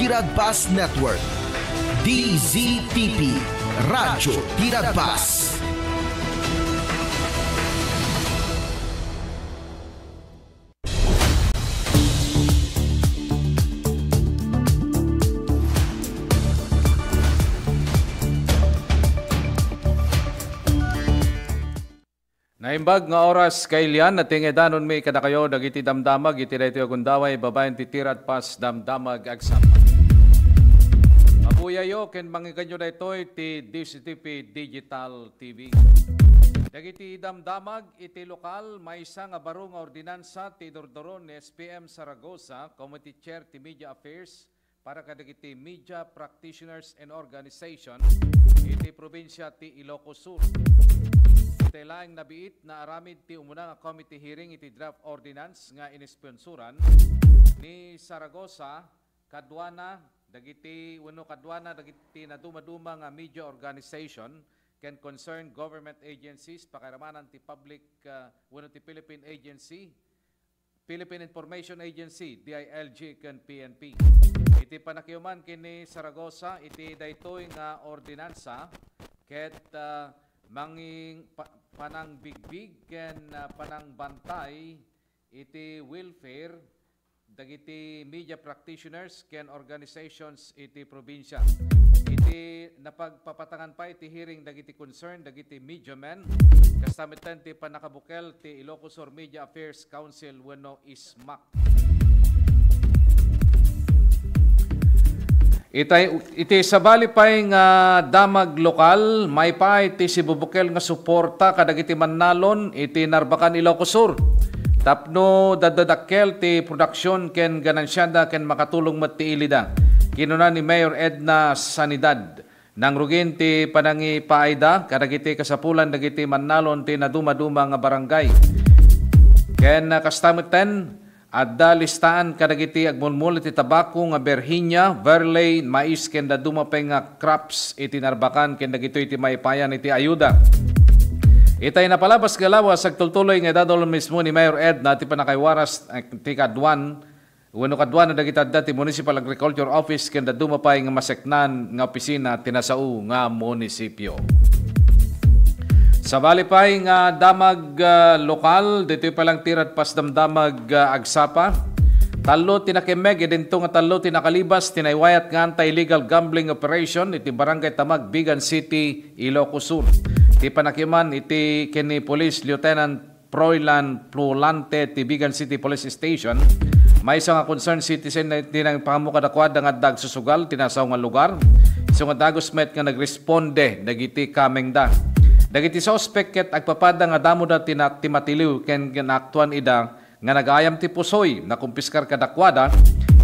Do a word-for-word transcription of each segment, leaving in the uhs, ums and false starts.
Tiradpas Network, D Z T P, Radyo Tiradpas. Naimbag nga oras, kailian, natingedanonmi kadakayo dagiti damdamag iti daytoy a gundaway babaen ti Tiradpas Damdamag agsapa. Mabuyayo ken mangiganyo daytoy ti D Z T P Digital T V. Dagiti damdamag iti lokal, maysa nga baro nga ordinansa ti idurduro ni S P M Zaragoza, Committee Chair ti Media Affairs, para kadagiti media practitioners and organization iti probinsia ti Ilocos Sur. Itay laeng nabiit nga aramid ti umuna nga committee hearing iti draft ordinance nga inisponsoran ni Zaragoza kaduana dagiti wenno kaduana dagiti nadumaduma nga media organization ken concerned government agencies, pakairamanan ti public, ah, wenno ti Philippine Agency, Philippine Information Agency, D I L G, ken P N P. Iti panakiuman ken ni Zaragoza iti daytoy nga ordinansa ket, ah, mangin-, pa-, panangbigbig ken, ah, panangbantay iti welfare dagiti media practitioners ken organizations iti probinsia. Iti napagpapatangan pay ti hearing dagiti concern dagiti media men, kasta metten ti pannakabukel ti Ilocos Sur Media Affairs Council wenno ISMAC. Itay, iti sabali pay nga damag lokal, maipaay ti sibubukel nga suporta kadagiti mannalon iti Narbacan, Ilocos Sur. Tapno daddadakkel ti production ken ganansiada ken makatulong met ti ilida. Kinuna ni Mayor Edna Sanidad, nangrugin ti panangipaayda kadagiti kasapulan dagiti mannalon ti nadumaduma nga barangay. Ken kasta metten, adda listaan kadagiti agmulmula ti tabako nga berhinya, barley, mais ken dadduma pay nga crops iti Narbacan ken dagitoy ti maipayan iti ayuda. Itay napalabas nga lawas, agtultuloy nga idadul mismo ni Mayor Edna ti pannakaiwaras, eh, ti kaduan wenno kaduana dagiti adda ti Municipal Agriculture Office ken dadduma pay nga maseknan nga opisina ti nasao nga munisipio. Sabali pay nga damag, ah, lokal, ditoy pay lang ti Radpas Damdamag, ah, agsapa. Tallo ti nakemmeg, idinto nga tallo ti nakalibas ti naiwayat nga anti-illegal gambling operation iti Barangay Tamag, Vigan City, Ilocos Sur. Ti panakiuman iti ken ni Police Lieutenant Froilan Plulante ti Vigan City Police Station, maysa nga concerned citizen ti nangpangammo kadakuada nga adda agsusugal ti nasao nga lugar. Isu nga dagus met nga nagresponde dagiti kamengda. Dagiti suspek ket agpapada nga damoda ti na-, ti matiliw ken naaktuan ida nga nagayam ti pusoy, nakumpiskar kadakuada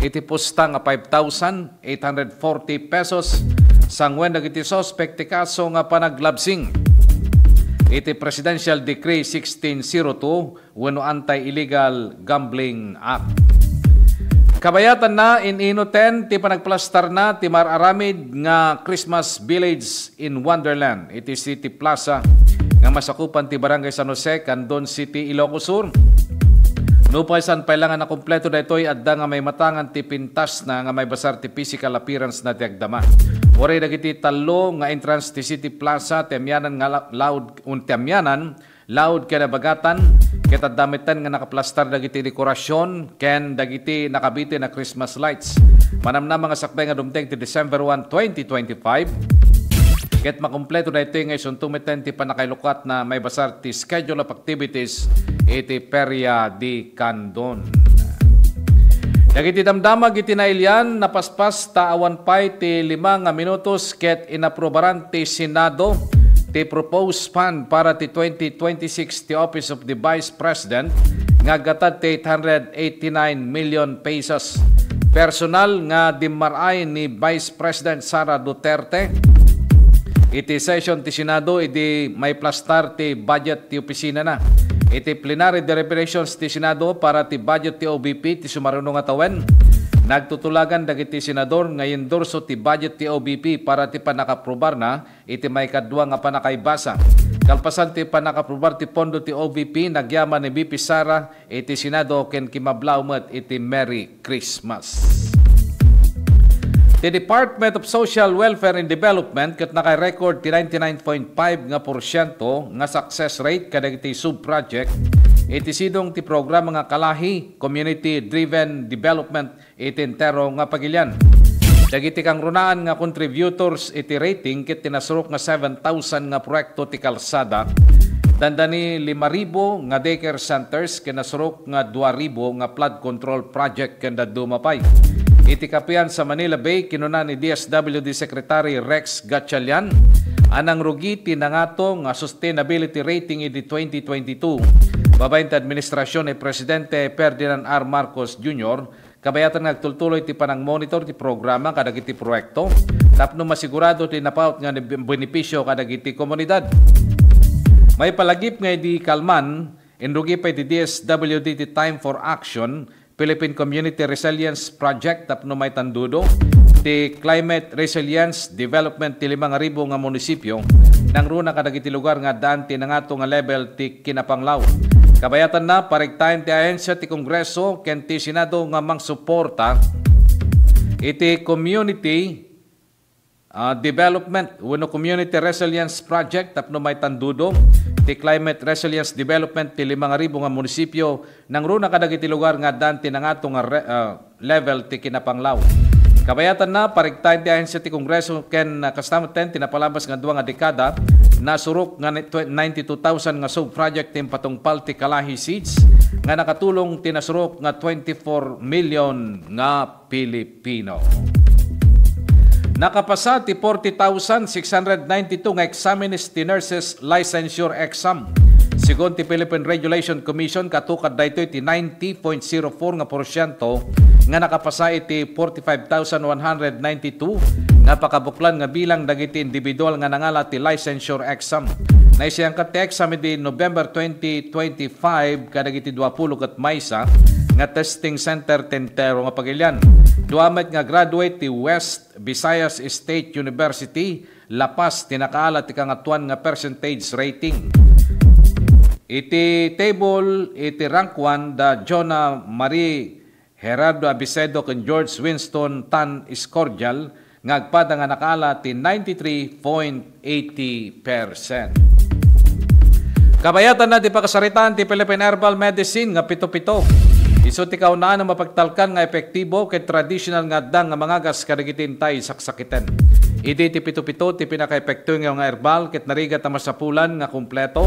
iti pusta nga five thousand eight hundred forty pesos. Sanguen dagiti suspek ti kaso nga panaglabsing iti Presidential Decree sixteen zero two wenno Anti-Illegal Gambling Act. Kabayatanna, in-inuten ti panagplastarna ti mar-aramid nga Christmas Village in Wonderland iti City Plaza nga masakupan ti Barangay San Jose, Candon City, Ilocos Sur. Nupay saan pay la nga nakumpleto daytoy, adda nga maimatangan ti pintasna nga maibasar ti physical appearance na ti agdama. Uray dagiti tallo nga entrance ti City Plaza ti amianan nga la-, laud, un-, ti amianan laud ken nabagatan, ket adda metten nga nakaplastar dagiti dekorasyon ken dagiti nakabiten a Christmas lights. Manamnama nga sakbay nga dumteng ti December one, twenty twenty-five, ket makumpleto daytoy nga isunto metten ti pannakailukatna maibasar ti schedule of activities iti Feria de Candon. Dagiti damdamag iti nailian, napaspas ta awan pay ti lima nga minutos ket inaprubaran ti Senado ti proposed fund para ti twenty twenty-six ti Office of the Vice President nga aggatad ti eight hundred eighty-nine million pesos. Personal nga dimmar-ay ni Vice President Sara Duterte iti session ti Senado idi maiplastar ti budget ti opisinana. Iti plenary deliberations ti Senado para ti budget ti O V P ti sumaruno nga tawen, nagtutulagan dagiti senador nga i-endorso ti budget ti O V P para ti pannakaaprubarna iti maikadua nga pannakaibasa. Kalpasan ti pannakaaprubar ti pondo ti O V P, nagyaman ni V P Sara iti Senado ken kimmablaw met iti Merry Christmas. Ti Department of Social Welfare and Development ket naka-record ti ninety-nine point five nga porsiento nga success rate kadagiti sub-project iti sidong ti programa nga Kalahi Community Driven Development iti entero nga pagilian. Dagiti kangrunaan nga contributors iti rating ket ti nasurok nga seven thousand nga proyekto ti kalsada, dandani lima ribu nga daycare centers ken nasurok nga dua ribu nga flood control project ken dadduma pay. Iti kapian sa Manila Bay, kinuna ni D S W D Secretary Rex Gatchalian a nangrugi ti nangato nga sustainability rating idi twenty twenty-two babaen ti administrasyon ni Presidente Ferdinand R. Marcos Junior, kabayatan nga agtultuloy ti panangmonitor ti programa kadagiti proyekto tapno masigurado ti napaut nga neb-, benepisio kadagiti komunidad. Maipalagip nga idi kalman, inrugi pay ti D S W D ti Time for Action, Philippine Community Resilience Project tapno maitandudo ti climate resilience development ti lima nga ribu nga munisipio, nangruna kadagiti lugar nga addaan ti nangato nga level ti kinapanglaw. Kabayatanna, paregtaen ti ahensya ti Kongreso ken ti Senado nga mangsuporta iti community, ah, development wenno community resilience project tapno maitandudo ti climate resilience development ti lima nga ribu nga munisipio nangruna kadagiti lugar nga addaan ti nangato nga re-, ah, level ti kinapanglaw. Kabayatanna, paregtaen ti ahensya ti Kongreso ken, ah, kasta met ti napalabas nga dua nga dekada, nasurok nga ni-, tw-, ninety-two thousand nga sub-project ti impatungpal ti Kalahi Seeds nga nakatulong ti nasurok nga twenty-four million nga Pilipino. Nakapasa ti forty thousand six hundred ninety-two nga examinees ti nurses licensure exam. Segun ti Philippine Regulation Commission, katukad daytoy ti ninety point zero four nga porsiento nga nakapasa iti forty-five thousand one hundred ninety-two nga pakabuklan nga bilang dagiti individual nga nangala ti licensure exam. Naisiangkat ti exam idi November twenty twenty-five kadagiti dua pulo ket maysa nga testing center ti entero nga pagilian. Dua met nga graduate ti West Visayas State University, La Paz, ti nakaala ti kangatoan nga percentage rating. Iti table, iti rank one, da Jonah Marie Gerardo Abisedo ken George Winston Tan Scordial nga agpada nga nakaala ti ninety-three point eighty percent. Kabayatanna ti pakasaritaan ti Philippine Herbal Medicine nga pito-pito. Isu ti kaunaan a mapagtalkan nga epektibo ket tradisyonal nga addang nga mangagas kadagiti intay saksakiten. Idi ti pito-pito ti pinakaepektibo nga herbal ket narigat a masapulan nga kompleto.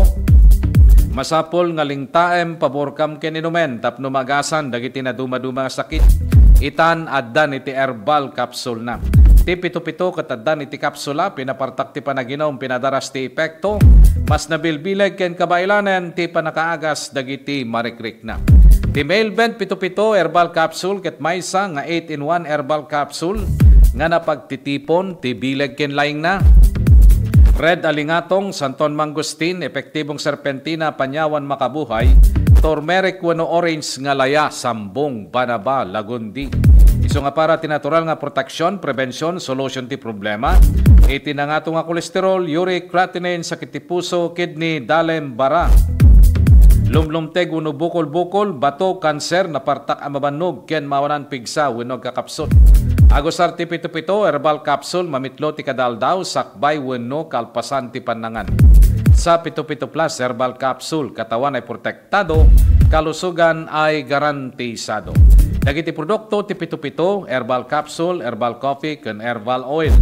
Masapul nga lingtaem, paburkam ken inumen tapno maagasan dagiti naduma-duma nga sakit. Itan addan iti herbal capsule na. Ti pito-pito ket addan iti kapsula, pinapartak ti panaginum, pinadaras ti epekto. Mas nabilbileg ken kabaelanen ti panakaagas dagiti marikrikna. Ti Mailbent pito-pito herbal capsule ket maysa nga eight-in-one herbal capsule nga napagtitipon ti bileg ken laingna. Red alingatong, santon mangustin, epektibong serpentina, panyawan makabuhay, turmeric wenno orange nga laya, sambong, banaba, lagundi. Isu nga para ti natural nga proteksyon, prebension, solusyon ti problema iti nangato nga kolesterol, uric, creatinine, sakit ti puso, kidney, dalem, bara, lumlumteg wenno bukol-bukol, bato, kanser, napartak a mabannog ken mawanan pigsa wenno agkakapsut. Agusar ti pito-pito herbal capsule, mamitlo ti kadaldaw, sakbay wenno kalpasan ti pannangan. Sa pito-pito plus herbal capsule, katawan ay protektado, kalusugan ay garantisado. Dagiti produkto ti pito-pito, herbal capsule, herbal coffee, ken herbal oil.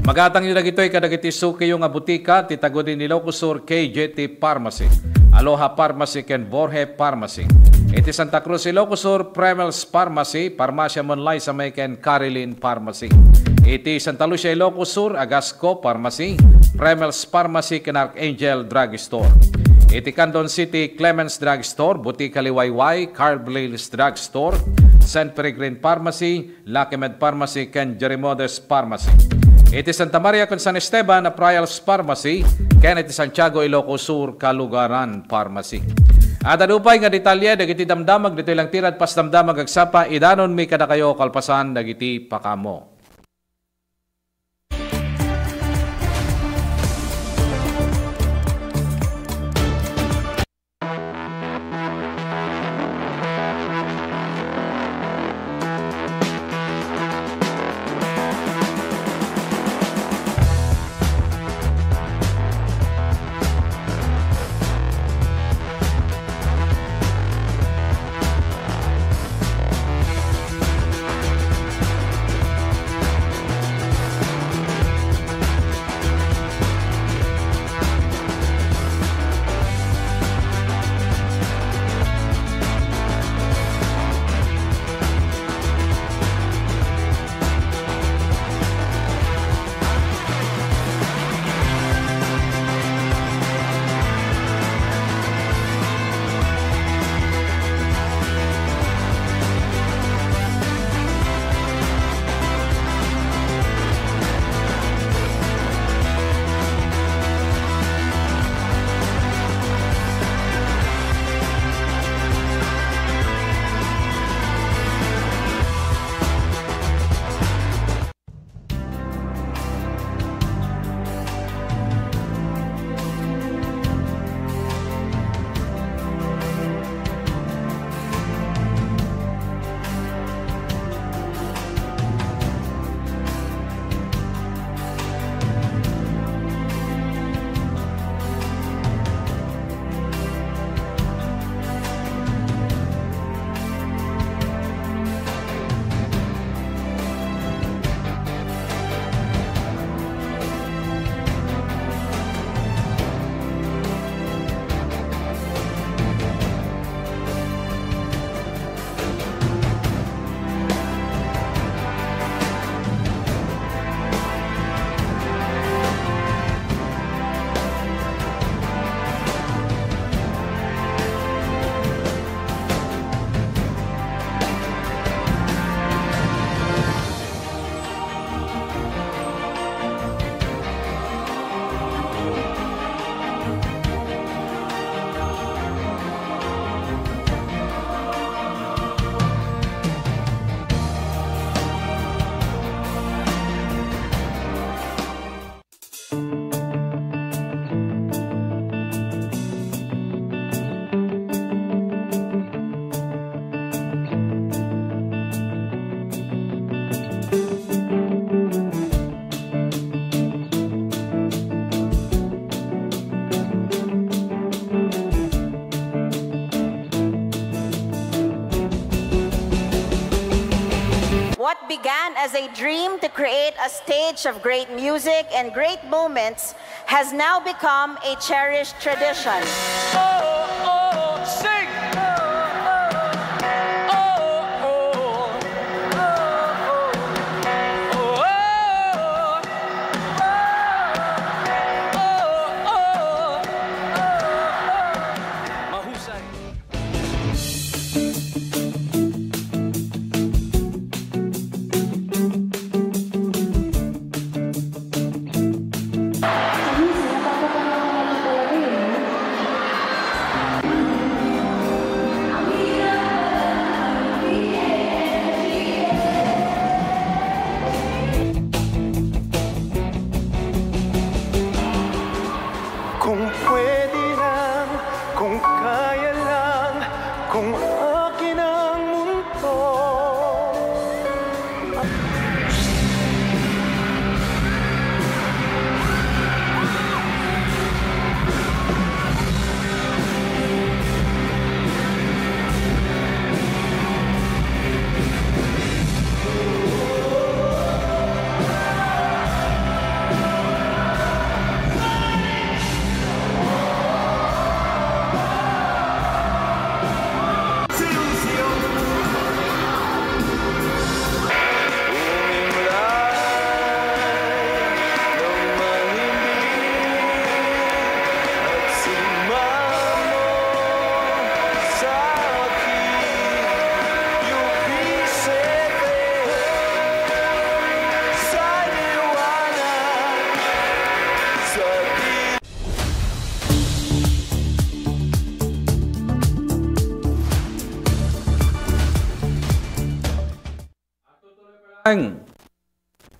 Magatangyo dagitoy kadagiti sukiyo nga butika ti Tagudin Ilocos Sur, K J T Pharmacy, Aloha Pharmacy, ken Borje Pharmacy. Iti Santa Cruz, Ilocos Sur, Premel's Pharmacy, Farmacia Monlay Samay ken Carilin Pharmacy. Iti Santa Lucia, Ilocos Sur, Agasco Pharmacy, Premel's Pharmacy ken Archangel Drug Store. Iti Candon City, Clemens Drug Store, Butika Liwayway, Carblill's Drug Store, Saint Peregrine Pharmacy, Lucky Med Pharmacy, ken Jerimodes Pharmacy. Iti Santa Maria ken San Esteban, Aprial's Pharmacy, ken iti Santiago, Ilocos Sur, Kalugaran Pharmacy. Adda pay nga detalye dagiti damdamag ditoy langtirad, pas damdamag agsapa, idanonmi kadakayo kalpasan dagiti pakamo. Began as a dream to create a stage of great music and great moments has now become a cherished tradition. Kung pwede lang, kung kaya lang, kung akin ang mundo.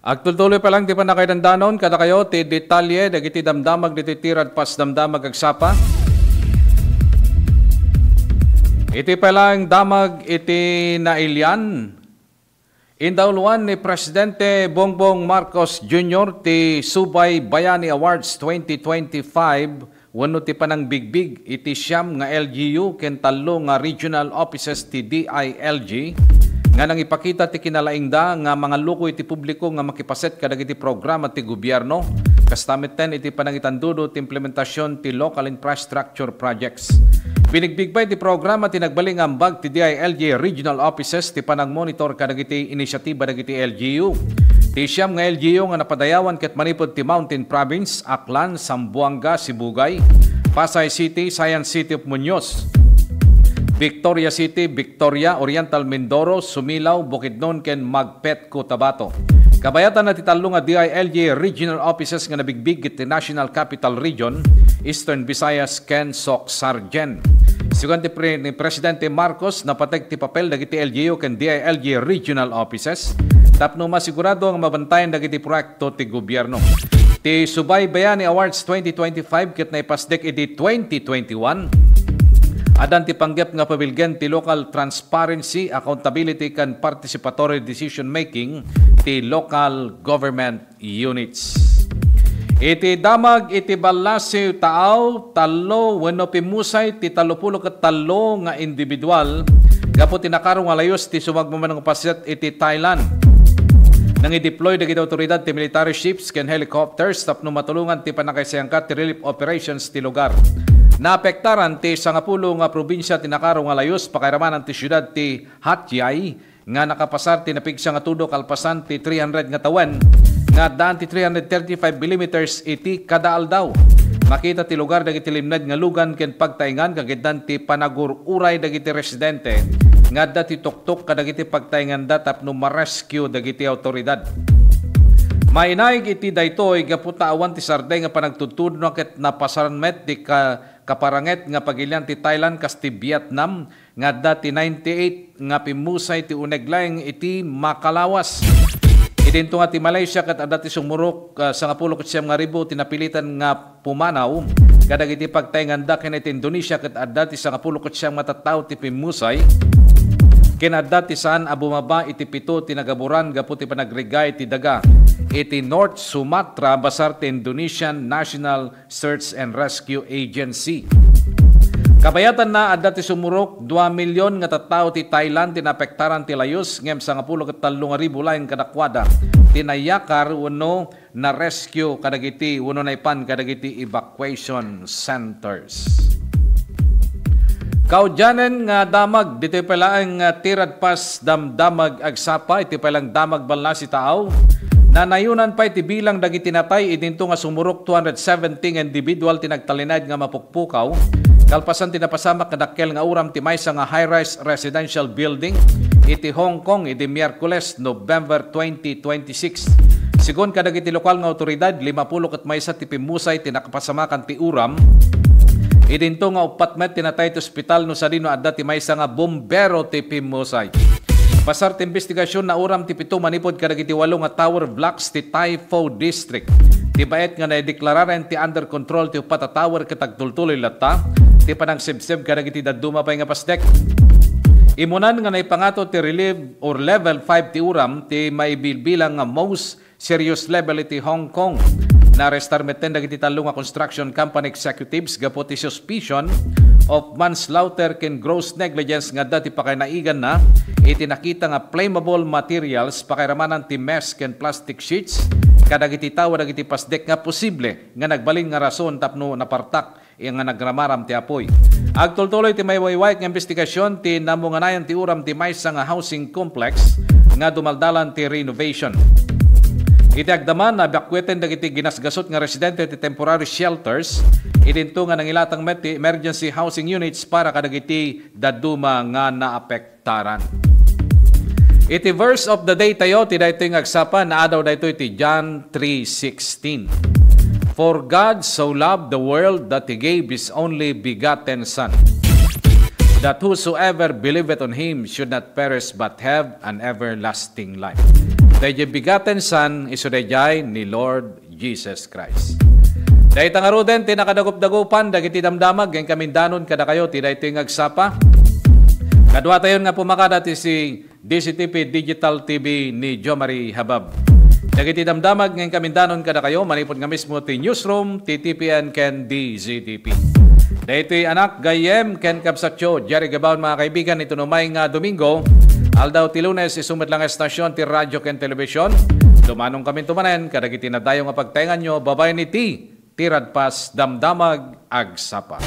Agtultuloy pa lang ti pannakaidandanon kadakayo ti detalye dagiti damdamag ditoy Tirad Pasdamdamag agsapa. Iti pay laeng damag iti nailian, indauluan ni Presidente Bongbong Marcos Junior ti Subay Bayani Awards twenty twenty-five wenno ti panangbigbig iti siam nga L G U ken tallo nga regional offices ti D I L G nga nangipakita ti kinalaingda nga mangallukoy ti publiko nga makipaset kadagiti programa ti gobierno, kasta metten iti panangitandudo ti implementasion ti local infrastructure projects. Binigbig pay ti programa ti nagbali nga ambag ti D I L G regional offices ti panagmonitor kadagiti inisiatiba dagiti L G U. Ti siam nga L G U nga napadayawan ket manipud ti Mountain Province, Aklan, Zamboanga, Sibugay, Pasay City, Science City of Muñoz, Victoria City, Victoria, Oriental Mindoro, Sumilao, Bukidnon, ken Magpet, Cotabato. Kabayatanna ti tallo nga D I L G regional offices nga nabigbig iti National Capital Region, Eastern Visayas, ken Soc-Sargen. Sigun ti pre-, ni Presidente Marcos, napateg ti papel dagiti L G U ken D I L G regional offices tapno masigurado nga mabantayan dagiti proyekto ti gobierno. Ti Subay Bayani Awards twenty twenty-five ket naipasdek idi twenty twenty-one. Addan ti panggep nga pabilgen ti local transparency, accountability, ken participatory decision making ti local government units. Iti damag iti ballasiw, taaw, tallo wenno pimmusay ti tallopulo ket tallo nga individual gapu ti nakaro nga layus ti sumagmamano nga paset iti Thailand. Nangideploy dagiti awtoridad ti military ships ken helicopters tapno matulongan ti pannakaisayangkat ti relief operations ti lugar. Naapektaran ti sangapulo nga probinsia ti nakaro nga layus, pakairamanan ti siudad ti Hat Yai, nga nakapasar ti napigsa nga tudo kalpasan ti three hundred nga tawen nga addaan ti three hundred thirty-five millimeters iti kada aldaw. Makita ti lugar dagiti limned nga lugan ken pagtaengan, kagiddan ti panagur-uray dagiti residente nga adda ti tuktok kadagiti pagtaenganda tapno ma-rescue dagiti awtoridad. Mainaig iti daytoy gapu ta awan ti sarday nga panagtudtudno ket napasaran met ti ka-, kaparanget nga pagilian ti Thailand kas ti Vietnam nga adda ti ninety-eight nga pimmusay ti uneg laeng iti makalawas. Idinto nga ti Malaysia ket adda ti sumurok, ah, sangapulo ket siam nga ribu ti napilitan nga pumanaw kadagiti pagtaenganda, ken iti Indonesia ket adda ti sangapulo ket siam nga tattao ti pimmusay, ken adda ti saan a bumaba iti pito ti nagaburan gapu ti panagrigaay ti daga iti North Sumatra, basar ti Indonesian National Search and Rescue Agency. Kabayatanna, adda ti sumurok, dua milyon nga tattao ti Thailand ti naapektaran ti layus, ngem sangapulo ket tallo nga ribu laeng kadakuada ti nayakar wenno na-rescue kadagiti wenno naipan kadagiti evacuation centers. Kaudianen nga damag, ditoy pay laeng nga Tiradpas Damdamag agsapa, iti pay lang damag balnasi taaw. Nanayonan pay ti bilang dagiti natay, idinto nga sumurok two hundred seventy nga individual ti nagtalinaed nga mapukpukaw, kalpasan ti napasamak nga dakkel nga uram ti maysa nga high-rise residential building iti Hong Kong idi Miyerkules, November twenty twenty-six. Segun kadagiti lokal nga awtoridad, limapulo ket maysa ti pimmusay ti nakapasamakan ti uram. Idinto nga uppat met ti natay ti ospital no sadino adda ti maysa nga bombero ti pimmusay. Basar ti imbestigasyon, nauram ti pito manipud kadagiti walo nga tower blocks ti Taipho District. Ti baet nga naideklararen ti under control ti uppat a tower ket agtultuloy latta ti panangsibsib kadagiti dadduma pay nga pasdek. Imunan nga naipangato ti relief or level five ti uram ti maibilbilang nga most serious level iti Hong Kong. Naarestar metten dagiti tallo nga construction company executives gapu ti suspicion of manslaughter ken gross negligence nga adda ti pakainaiganna iti nakita nga flammable materials, pakairamanan ti mess ken plastic sheets kadagiti tawa dagiti pasdek nga posible nga nagbalin nga rason tapno napartak nga nagramaram ti apoy. Agtultuloy ti maiwaywayak nga imbestigasyon ti namunganayan ti uram ti maysa nga housing complex nga dumaldalan ti renovation. Iti agdama, na-evacuaten dagiti ginasgasut nga residente ti temporary shelters, idinto nga nangilatang met ti emergency housing units para kadagiti dadduma nga naapektaran. Iti verse of the day tayo, ti daytoy nga agsapa, naadaw daytoy ti John three sixteen. "For God so loved the world that He gave His only begotten Son, that whosoever believeth on Him should not perish but have an everlasting life." Dayjay begotten Son, isu dayjay ni Lord Jesus Christ. Dayta ngaruden ti nakadagup-dagupan dagiti damdamag nga inkamindanon kadakayo ti daytoy nga agsapa. Kaduatayon nga pumakada ti si D Z T P Digital T V ni Jo Marie Habab. Dagiti damdamag nga inkamindanon kadakayo manipud nga mismo ti newsroom ti T P N ken D Z T P. Daytoy anak, gayyem, ken kabsatyo, Jerry Gabaon, mga kaibigan, iti unay nga Domingo, aldaw ti Lunes, isu met la nga estasyon ti radyo ken telebisyon. Dumanon kami tumanen kadagiti nadayo nga pagtaenganyo babaen iti Tiradpas Damdamag Agsapa.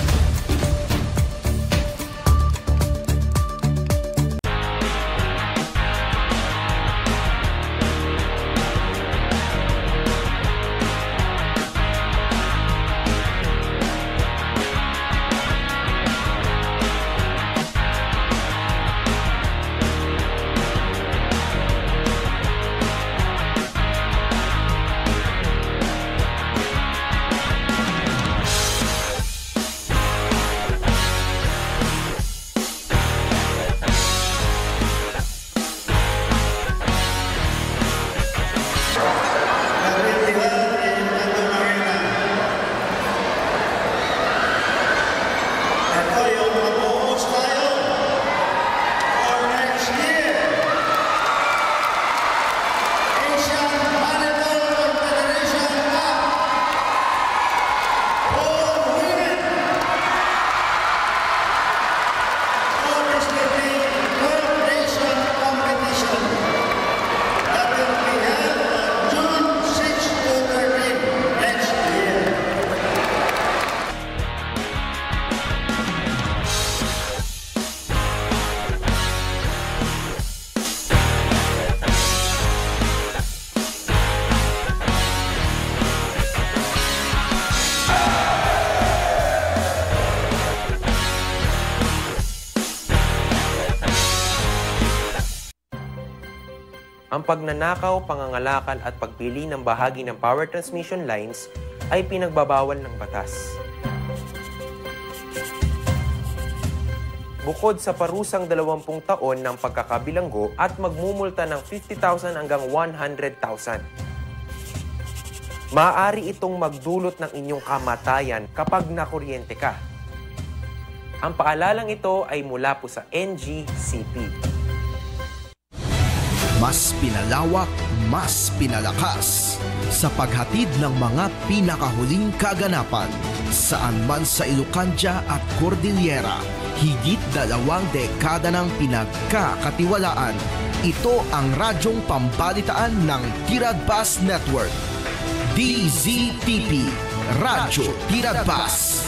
Ang pagnanakaw, pangangalakal at pagpili ng bahagi ng power transmission lines ay pinagbabawal ng batas. Bukod sa parusang dalawampung taon ng pagkakabilanggo at magmumulta ng fifty thousand hanggang one hundred thousand. Maaari itong magdulot ng inyong kamatayan kapag nakuryente ka. Ang paalalang ito ay mula po sa N G C P. Mas pinalawak, Mas pinalakas sa paghatid ng mga pinakahuling kaganapan. Saan man sa Ilocandia at Cordillera, higit dalawang dekada nang pinagkakatiwalaan. Ito ang radyong pambalitaan ng Tiradpas Network. D Z T P, Radyo Tiradpas.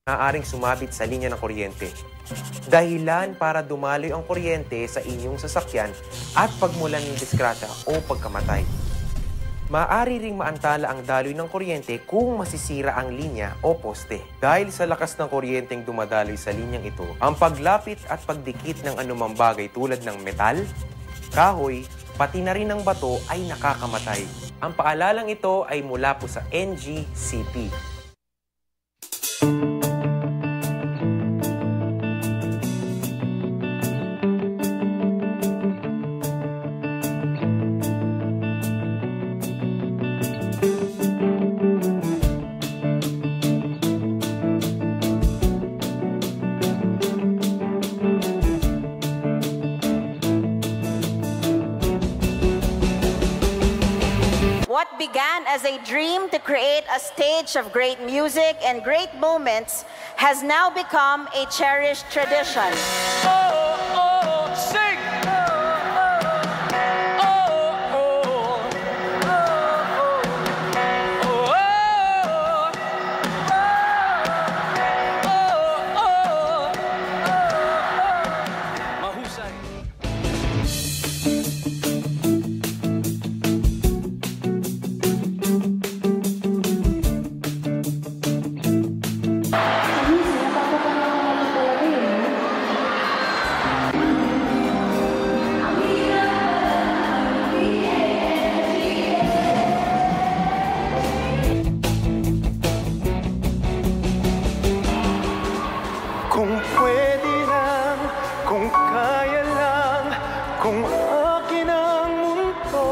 maaaring sumabit sa linya ng kuryente. Dahilan para dumaloy ang kuryente sa inyong sasakyan at pagmulan ng disgrasya o pagkamatay. Maaari ring maantala ang daloy ng kuryente kung masisira ang linya o poste. Dahil sa lakas ng kuryenteng dumadaloy sa linyang ito, ang paglapit at pagdikit ng anumang bagay tulad ng metal, kahoy, pati na rin ang bato ay nakakamatay. Ang paalalang ito ay mula po sa N G C P. What began as a dream to create a stage of great music and great moments has now become a cherished tradition. Oh, oh, sing! Oh, oh, oh, oh, oh, oh, oh, oh, oh, oh. Mahusay. Kung pwede lang, kung kaya lang, kung akin ang mundo.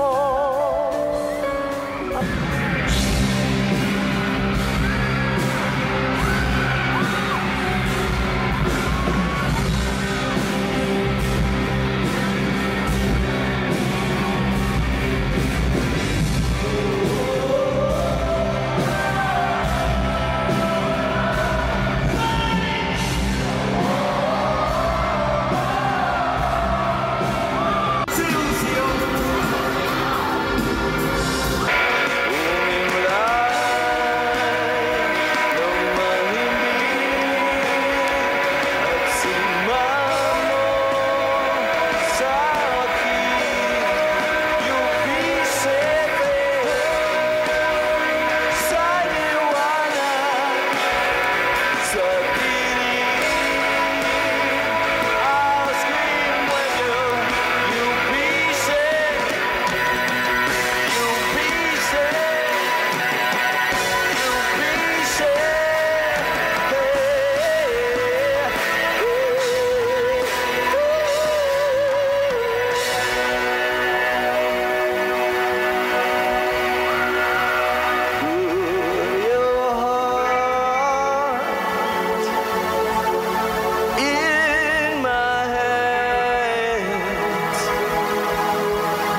In my hands,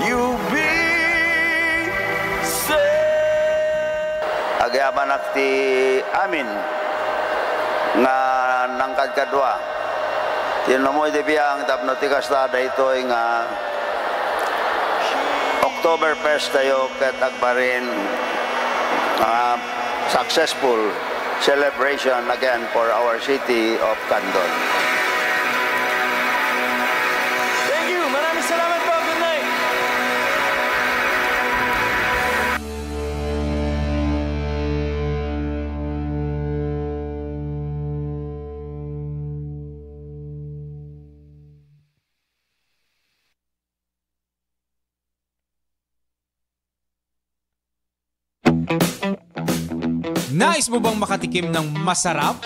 you be safe. Agyamanak ti amin nga nangkadkadua. Ti inummo iti biag tapno ti kasta, daytoy nga Oktoberfest tayo ket agbalin, ah, successful celebration again for our city of Candon. Thank you. Maraming salamat po. Good night. Nais mo bang makatikim ng masarap,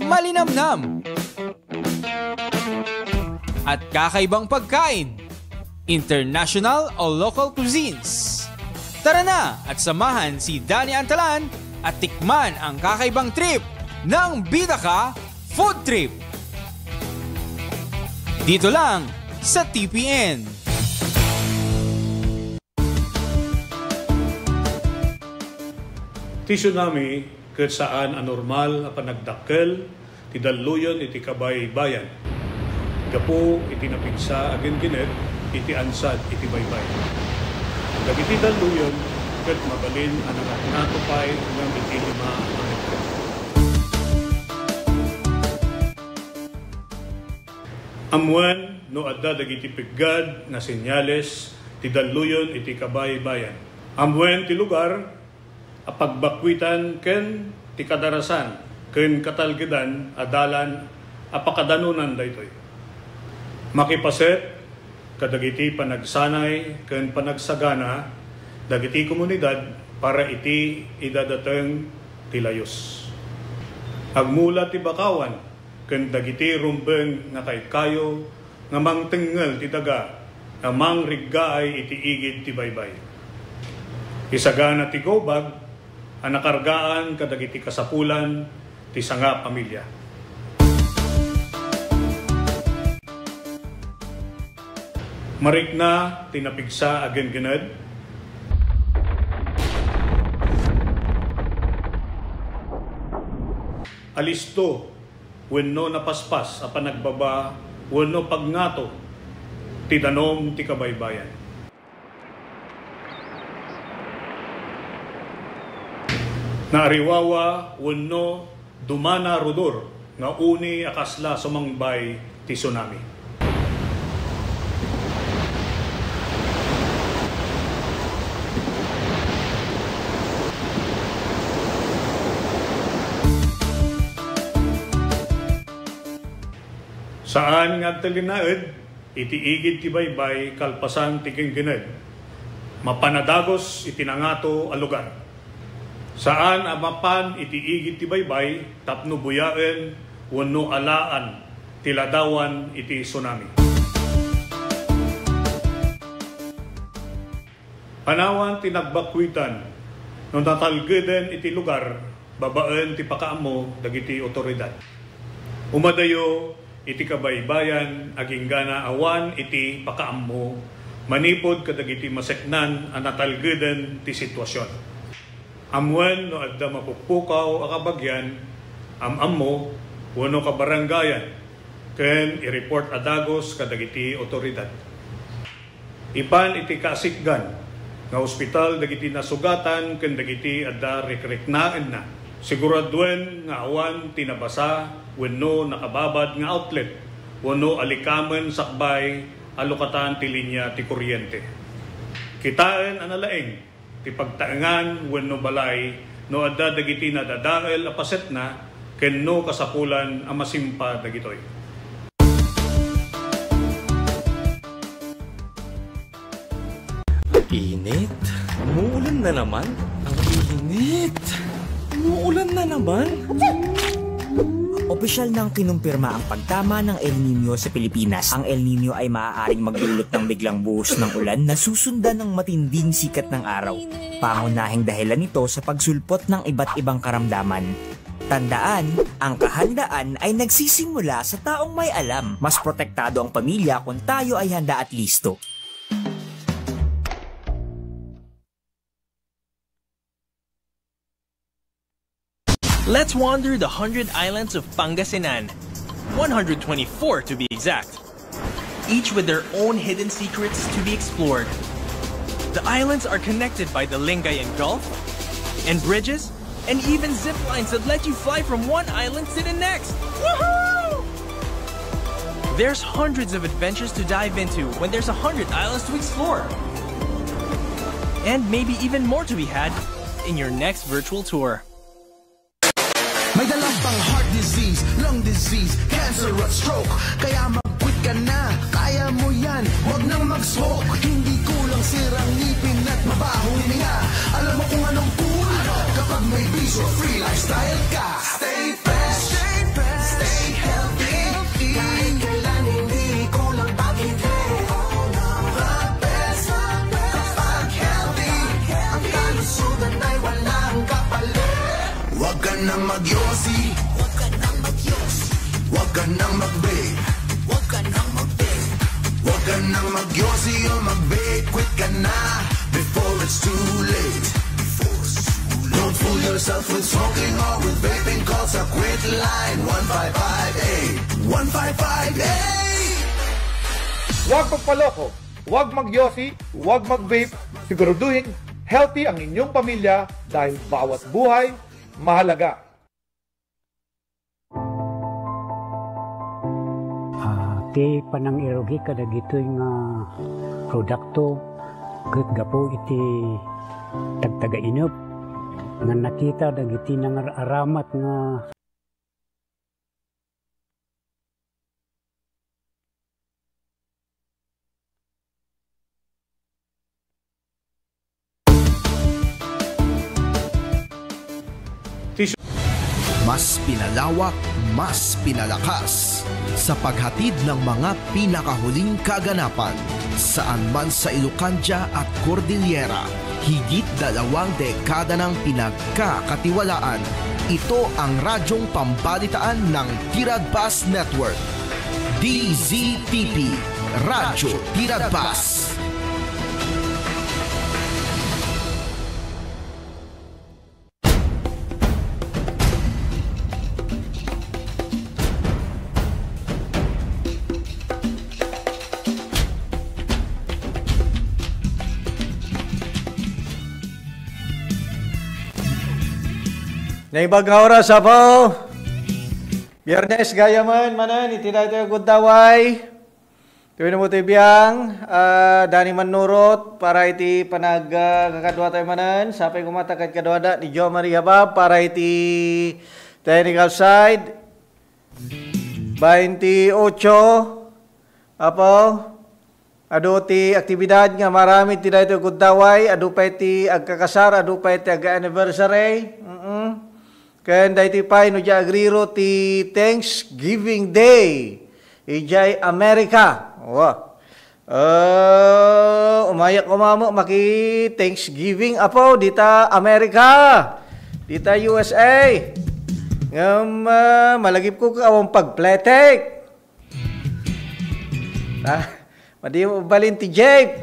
malinamnam, at kakaibang pagkain? International o local cuisines? Tara na at samahan si Danny Antalan at tikman ang kakaibang trip ng Bida Ka Food Trip. Dito lang sa T P N. Ti tsunami ket saan a normal a panagdakkel ti dalluyon iti kabaybayan gapu iti napigsa a ginginet iti ansad iti baybay. Dagiti dalluyon ket mabalin a nangatngato pay ngem iti lima a metro. Ammoen no adda dagiti peggad nga senyales ti dalluyon iti kabaybayan. Ammoen ti lugar a pagbakkuitan ken ti kadarasan ken katalgedan a dalan a pakadanunan daytoy. Makipaset kadagiti panagsanay ken panagsagana dagiti komunidad para iti idadateng ti layus. Agmula ti bakawan ken dagiti rumbeng nga kaykayo nga mangtengngel ti daga nga mangriggaay iti igid ti baybay. Isagana ti gawbag a nakargaan kadagiti kasapulan ti sanga pamilia. Marikna ti napigsa a genggened. Alisto wenno napaspas a panagbaba wenno pagngato ti danum ti kabaybayan. Naariwawa wenno dumana rudor nga uni a kasla sumangbay ti tsunami. Saan nga agtalinaed iti igid ti baybay kalpasan ti genggened. Mapan a dagus iti nangato a lugar. Saan a mapan iti igid ti baybay tapno buyaen wenno alaan ti ladawan iti tsunami. Panawan ti nagbakkuitan no natalgeden iti lugar babaen ti pakaammo dagiti otoridad. Umadayo iti kabaybayan agingga awan iti pakaammo manipud kadagiti maseknan a natalgeden ti sitwasion. Ammoen no adda mapukpukaw a kabagian, am-ammo, wenno kabarangayan, ken i-report a dagus kadagiti otoridad. Ipan iti kasikgan nga ospital dagiti nasugatan ken dagiti adda rikriknaenna. Siguraduen nga awan ti nabasa wenno nakababad nga outlet wenno alikamen sakbay a lukatan ti linia ti kuryente. Kitaen a nalaing ti pagtaengan wenno balay no adda dagiti nadadael a pasetna ken no kasapulan a masimpa dagitoy. Init. Umuulan na naman. Ang init. Umuulan na naman. Opisyal nang kinumpirma ang pagtama ng El Niño sa Pilipinas. Ang El Niño ay maaaring magdulot ng biglang buhos ng ulan na susundan ng matinding sikat ng araw. Pangunahing dahilan nito sa pagsulpot ng iba't ibang karamdaman. Tandaan, ang kahandaan ay nagsisimula sa taong may alam. Mas protektado ang pamilya kung tayo ay handa at listo. Let's wander the hundred islands of Pangasinan. One hundred twenty-four to be exact. Each with their own hidden secrets to be explored. The islands are connected by the Lingayen Gulf and bridges and even zip lines that let you fly from one island to the next. Woohoo! There's hundreds of adventures to dive into when there's a hundred islands to explore. And maybe even more to be had in your next virtual tour. May dala pang heart disease, lung disease, cancer at stroke. Kaya mag-quit ka na, kaya mo yan. Wag nang mag-smoke, hindi kulang sirang ngipin at mabaho hininga. Alam mo kung anong cool kapag may bisyo, free lifestyle ka. Stay fresh, stay fresh, stay healthy. Kahit kailan hindi kulang pag-ibig. The best kapag healthy. Ang kalusugan ay walang kapalit. Huwag ka nang magyosi. Huwag ka nang magyosi. Huwag ka nang mag-vape. Huwag ka nang mag-vape. Huwag ka nang magyosi o mag-vape. Quit ka na before it's too late. Before it's too late. Don't fool yourself with smoking or with vaping. Call sa Quit Line one five five eight. One five five eight. Huwag magpaloko, huwag magyosi, huwag mag-vape. Siguraduhin Healthy ang inyong pamilya dahil bawat buhay mahalaga. Ah, ti panangirugi kadagitoy nga produkto ket gapu iti tagtagainep nga nakita dagiti nangar-aramat nga Mas pinalawak, mas pinalakas sa paghatid ng mga pinakahuling kaganapan. Saan man sa Ilocandia at Cordillera, higit dalawang dekada nang pinagkakatiwalaan. Ito ang radyong pambalitaan ng Tiradpas Network. D Z T P, Radyo Tiradpas. Naimbag nga oras, Apo. Biyernes, gayam manen, iti daytoy a gundaway. Tuloy na mo ti biang, ah, Danny Manurot, para iti panag-, ah, kakaduatayo manen. Sapay kumata kadkaduada ni Jo Maria Bab, para iti technical side. Bainti ocho, Apo, adu ti aktibidad nga maaramid ti daytoy gundaway, adu pay ti agkakasar, adu pay ti ag-anniversary. Mm-mm. Ken daytoy pay no dia agriro ti Thanksgiving Day idiay Amerika. Wa. Eh, umayak umamo maki Thanksgiving, Apo, dita Amerika, dita U S A. Ngem, ah, malagipko ket awan pagpletek. Ah, madi mo balin ti Jeep.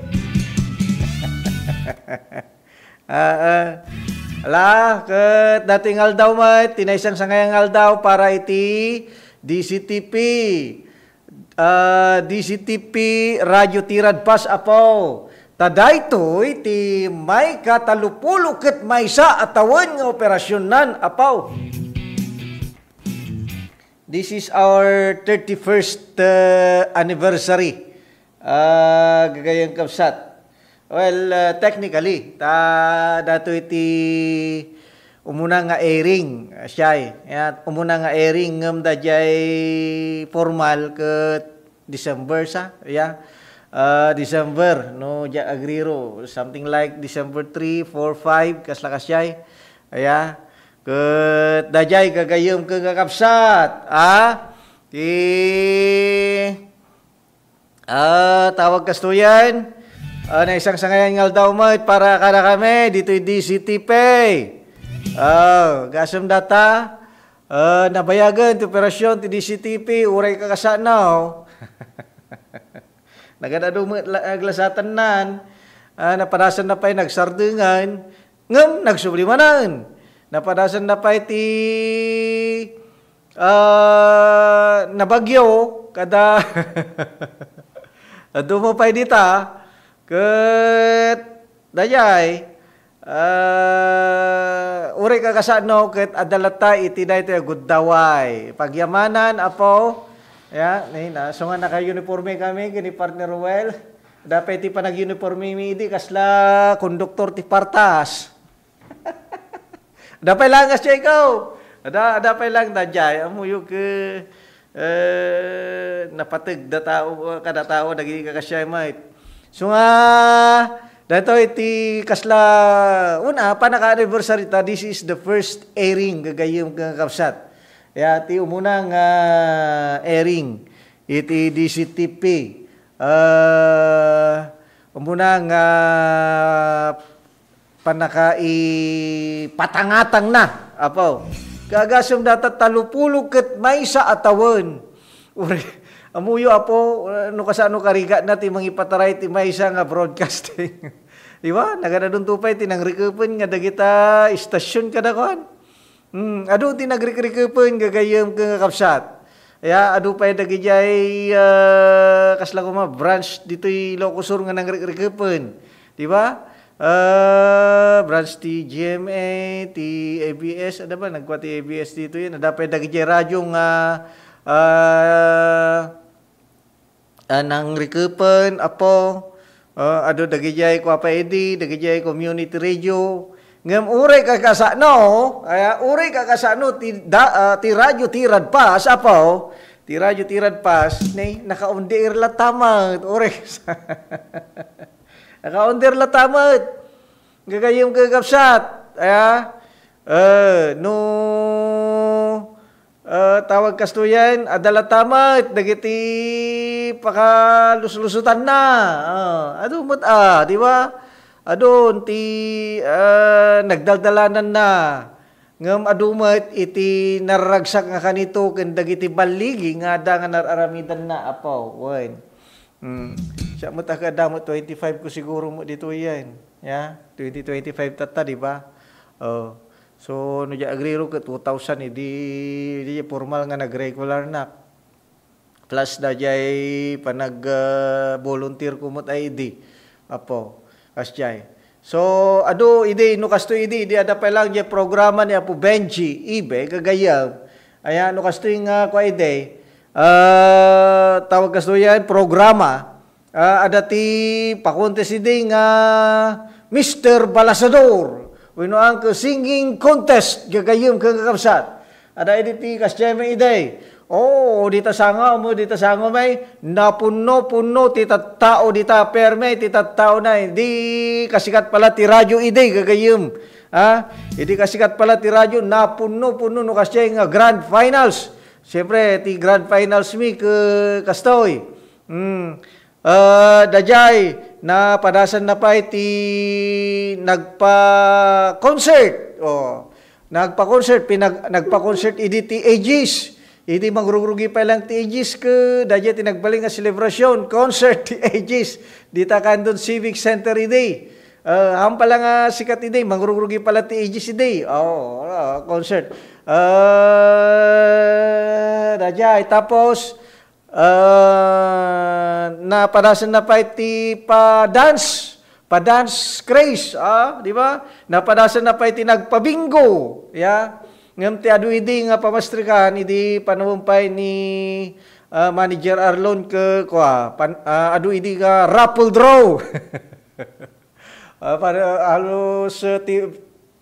Ah, ah. Ala, ket daytoy nga aldaw met, ti naisangsangayan nga aldaw para iti D Z T P. Ah, D Z T P Radio Tiradpas, Apo. Ta daytoy ti maikatalupulo ket maysa a tawen nga operasionnan, Apo. This is our thirty-first, uh, anniversary, uh, gagayyem kabsat. Well, uh, technically, ta daytoy ti umuna nga airing, uh, siya, eh. Ya, umuna nga airing ngem daydiay formal ket December sa, ya. Uh, December, no, dia agriro, something like December three, four, five, kasla kasdiay. Aya, ket daydiay gagayyem ken kakabsat, a? Ti, a, tawag kastoyen, a, naisangsangayan nga aldaw met para kadakami ditoy D Z T P. A, gasem data, a, nabayagen ti operasyon ti D Z T P, uray kakasano. Nagad-adu met la-, aglasatennan, a, napadasanna pay nagsardengen, ngem nagsubli manen. Napadasanna pay ti, a, nabagyo, kada adu mo pay dita, ket dayay, a, uray kakasano ket adda latta iti daytoy a gundaway. Pagyamanan, Apo. Ya, ni, na, so nga naka-uniforme kami, ken ni Partner Ruel. Dapay ti panag-uniforme mi idi, kasla konduktor ti partas. Dapay lang, kasdiay ko. Ada, dapay lang, daydiay. Amuyo ke, eh, napateg da tao, kada tao, dagiti kakasdiay met. So nga, daytoy ti kasla, una, panaka-anniversary ta, this is the first airing, gagayyem nga kabsat. Ya, ti umuna nga airing, iti D Z T P. Eh, umuna nga pannakaipatangatangna, Apo. Kagasem data talupulo ket maysa a tawen. Uri, amuyo, Apo, no kasano karigatna ti mangipataray ti maysa nga broadcasting. Di ba? Nagadadunto pay ti nangrekepen nga dagita istasyon kada kuan. Hmm, adu ti nagrekrikepen gagayyem ken kakabsat. Ya, adu pay dagidiay, ah, kasla koma branch ditoy Ilocos Sur nga nangrekrikepen. Di ba? Ah, branch ti G M A, ti A B S, adda ba? Nagkua ti A B S ditoyen. Adda pay dagidiay radyo nga, ah, ah, nangrikepen, Apo. Ah, adu dagidiay kua pay idi, dagidiay community radio. Ngem uray kakasano, aya, uray kakasano ti da-, ah, ti radyo ti radpas, Apo. Ti radyo ti radpas, ne, naka-on-the-air latta met, uray. Naka-on-the-air latta met. Gagayyem, kakabsat, aya? Eh, no, eh, tawag kastoyen, adda latta met dagiti pakaluslusutanna. Ah, adu met, ah, di ba? Adun ti, eh, nagdaldalananna. Ngem adu met iti narragsak nga kanito ken dagiti balligi nga adda nga nararamidanna, Apo. Wen. Hmm. Siak met a, adda met twenty-five ko siguro met ditoyen. Ya, twenty twenty-five tatta, di ba? Oh. So, no diay agriro ket two thousand, idi, idi formal nga nag-regularnak. Plus daydiay panag, ah, volunteer ko met ay idi. Apo, kasdiay. So, adu idi, no kastoy idi, idi adda pay lang diay programa ni Apo Benji Ibe, gagayyem. Aya, no kastoy nga kua idi, ah, tawag kastoy yan, programa. Ah, adda ti pa-contest idi nga Mister Balasador wenno angke singing contest, gagayyem ken kakabsat. Adda idi ti kasdiay met idi. Oo, dita sango, mo dita sango may napunno-punno ti tattao dita, perme ti tattao na. Idi kasikat pala ti radyo idi, gagayyem. Ha? Idi kasikat pala ti radyo, napunno-punno no kasdiay nga grand finals. Siyempre, ti grand finals mi ke kastoy. Hmm. Ah, daydiay, napadasanna pay ti nagpa-concert. Oh, nagpa-concert, pinag-, nagpa-concert idi ti Aegis. Idi mangrugrugi pay lang ti Aegis ke, daydiay ti nagbalin nga selebrasyon, concert ti Aegis. Dita Candon Civic Center idi. Ah, awan pala nga sikat idi, mangrugrugi pala ti Aegis idi. Oh, ah, concert. Ah, daydiay. Tapos, Ah, napadasanna pay ti pa-dance, pa-dance craze, ah, di ba? Napadasanna pay ti nagpa-bingo, ya. Ngem ti adu idi nga pamastrikan, idi panawen pay ni, ah, Manager Arlon ke, kua, pan-, ah, adu idi nga raffle draw. Ah, para, ah, halos, ah, ti-,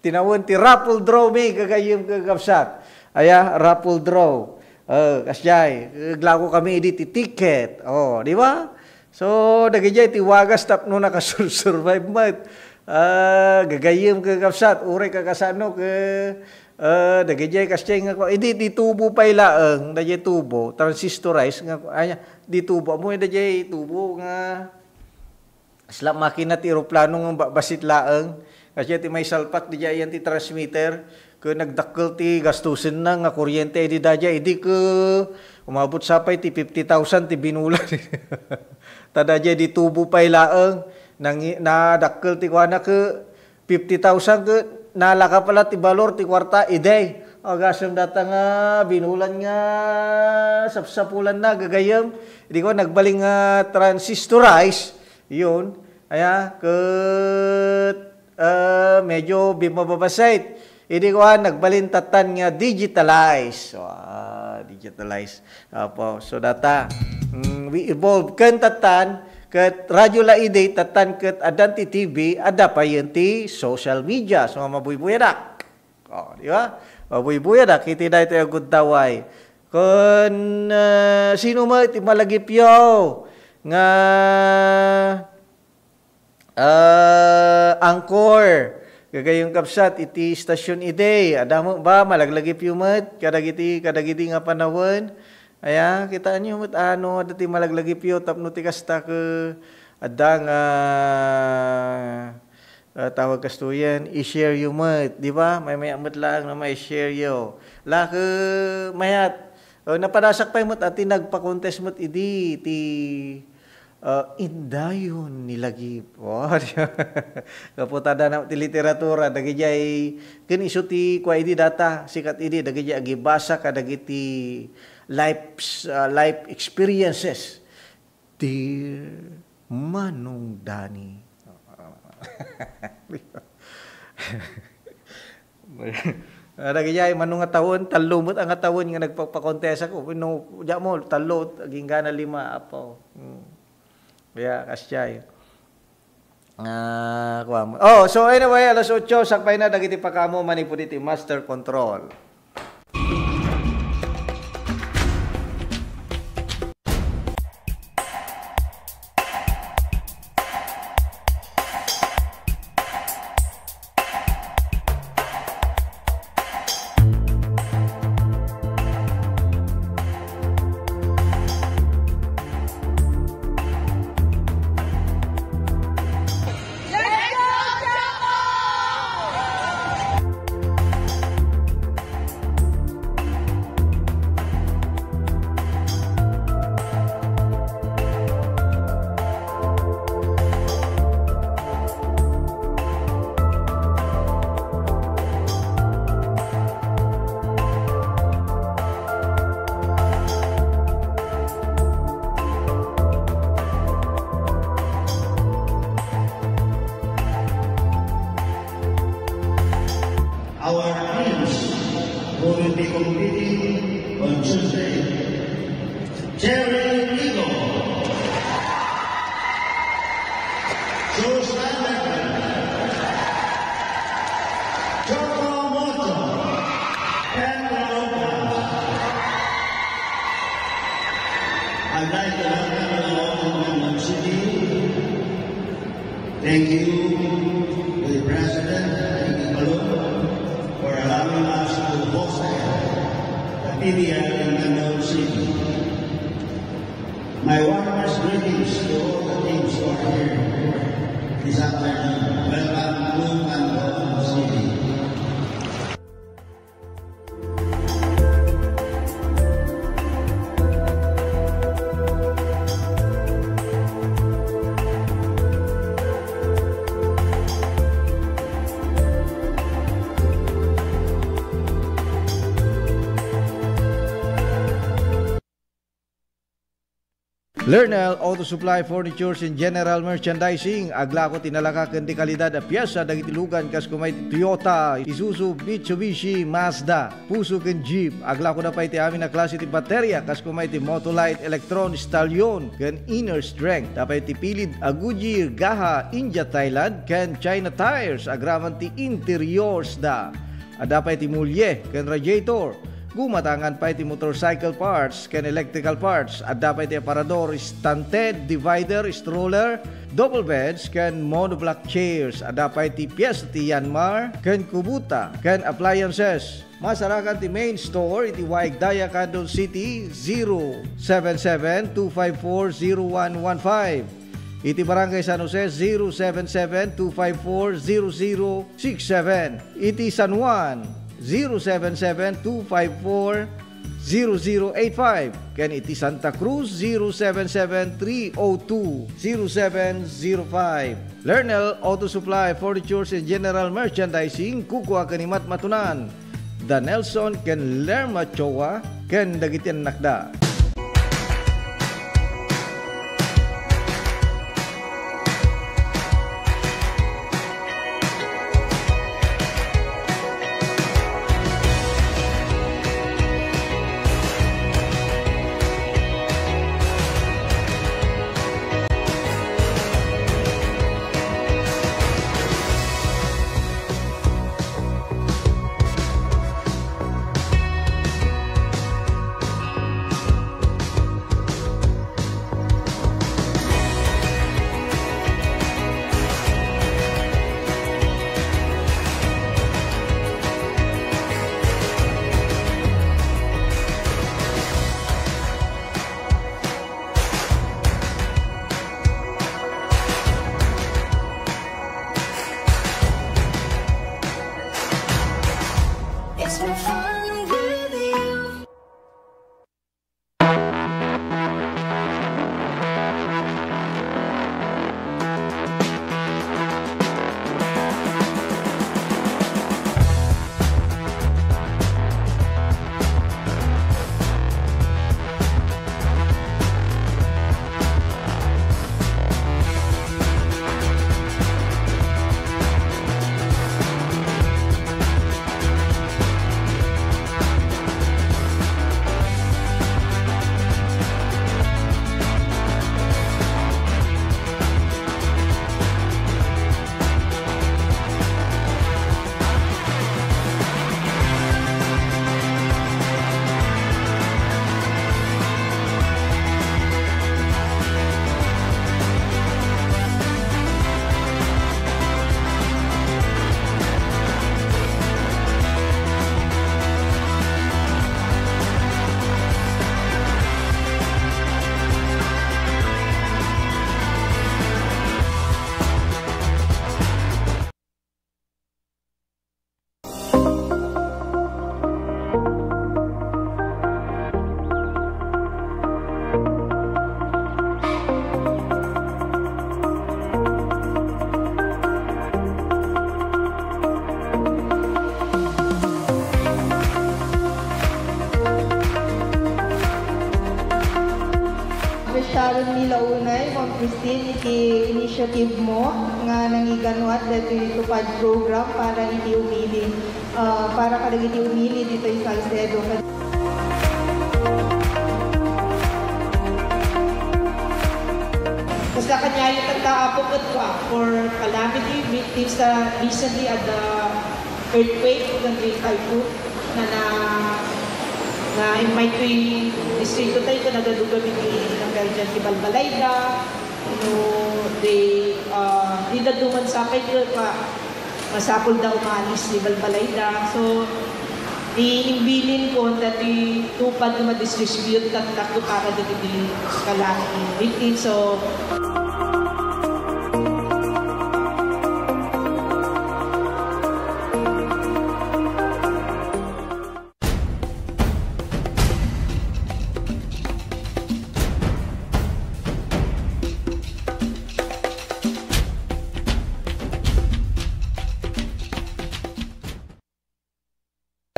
tinawen ti raffle draw mi, gagayyem, kakabsat. Aya, raffle draw. Ah, kasdiay, aglako kami idi ti ticket. Oh, di ba? So, dagidiay ti wagas tapno nakasursurvive met. Ah, gagayyem, kakabsat, uray kakasano ke, ah, dagidiay kasdiay nga, idi ti tubo pay laeng, dagidiay tubo, transistorized nga, aya, di tubo, ammom dagidiay tubo nga, Kasla makina ti eroplano nga ba-, bassit laeng. Kasdiay ti maisalpak, diay ayan ti transmitter. Ket nagdakkel ti gastusenna nga kuryente idi daydiay. Idi ket umabot sa pay ti fifty thousand ti binulan. Ta daydiay di tubo pay laeng. Nangi-, nadakkel ti kuana ket fifty thousand ket nalaka pala ti balor ti kuarta idi. Agasem data nga binulan nga sapsapulanna gagayyem. Idi ko nagbalin nga transistorize, Yun. Aya, ket, ah, medyo bimababasait. Idi kuan, nagbalin tattan nga digitalize. Ah, digitalize. Apo, so data, mm, we evolve. Ken tattan, ket radyo la idi, tattan ket addan ti T V, adda payen ti social media. So, mabuybuyadak. Oh, di ba? Mabuybuyadak iti daytoy a gundaway. Kun, ah, sino met ti malagipyo nga, ah, anchor, gagayyem kabsat iti station idi. Adda met ba, malaglagipyo met kadagiti, kadagidi nga panawen. Aya, kitaenyo met, ano, adda ti malaglagipyo tapno ti kasta ket adda nga, ah, tawag kastoyen, i-share yo met, di ba? Maymay-at met laeng no mai-share yo. La ket mayat, ah, napadasak pay met a ti nagpa-contest met idi ti, ah, Indayon ni Lagip. Oh, di ba? Gapu ta adda na ti literatura, dagidiay, ken isu ti kua idi data, sikat idi, dagidiay agibasa kadagiti lives, ah, life experiences. Dear Manong Danny. Dagiti ay mano nga tawen, tallo met a nga tawen nga nagpapakontesak. No, diak mo, tallo, agingga na lima, apo. Hmm. Kaya, kasjay. Ah, kuwan. Oh, so anyway, alas otso, sakbay na dagiti pakamo manipud iti Master Control. Our teams who will be competing on Tuesday, Jerry Rigo, Susan Choco Moto, and Lopez. I'd like to welcome you all to Quezon City. Thank you to the President, Ricky Paloma, for allowing us to host the P B L in Quezon City. My warmest greetings to all the teams who are here this afternoon. Welcome to Quezon City. Lernel Auto Supply, Furnitures and General Merchandising, aglako ti nalaka ken ti kalidad a piesa dagiti lugan kas kuma iti Toyota, Isuzu, Mitsubishi, Mazda, Fuso ken Jeep. Aglako da pay ti amin a klase ti bateria kas kuma iti Motolite, Electron, Stallion, ken Inner Strength. Da pay ti pilid a Goodyear, Gaha, India, Thailand, ken China tires, agraman ti interiors da. Adda pay ti mulye ken radiator. Gumatangan pay ti motorcycle parts ken electrical parts. Adda pay ti aparador, stand tent, divider, stroller, double beds, ken monoblock chairs. Adda pay ti pies ti Yanmar ken Kubota ken appliances. Masarakan ti main store iti Waig Daya, Candon City, zero seven seven two five four zero one one five. Iti Barangay San Jose, zero seven seven two five four zero zero six seven. Iti San Juan, zero seven seven two five four zero zero eight five. Ken iti Santa Cruz, zero seven seven three oh two zero seven zero five. Lernel Auto Supply, Furnitures and General Merchandising, kukua ken ni Matmatunan. Da Nelson ken Lerma Choa ken dagiti annakda. Milaunay, Ma'am Christine, iti initiative mo nga nangiganuat daytoy Tupad program para iti umili, ah, para kadagiti umili ditoy Salcedo. Basta kaniayo tatta, Apo, ket, ah, for calamity victims na recently at the earthquake, ken the typhoon, na, na, na-invite ko iti distrito tayo, ken nagadugan iti nagkaidian ti balbalayda, no, they, ah, dida duman sapay ket pa, masapul da umalis ti balbalayda. So, ti imbilin ko, dati Tupad nga ma-distribute tatta para dagiti kalaki. Victim, so,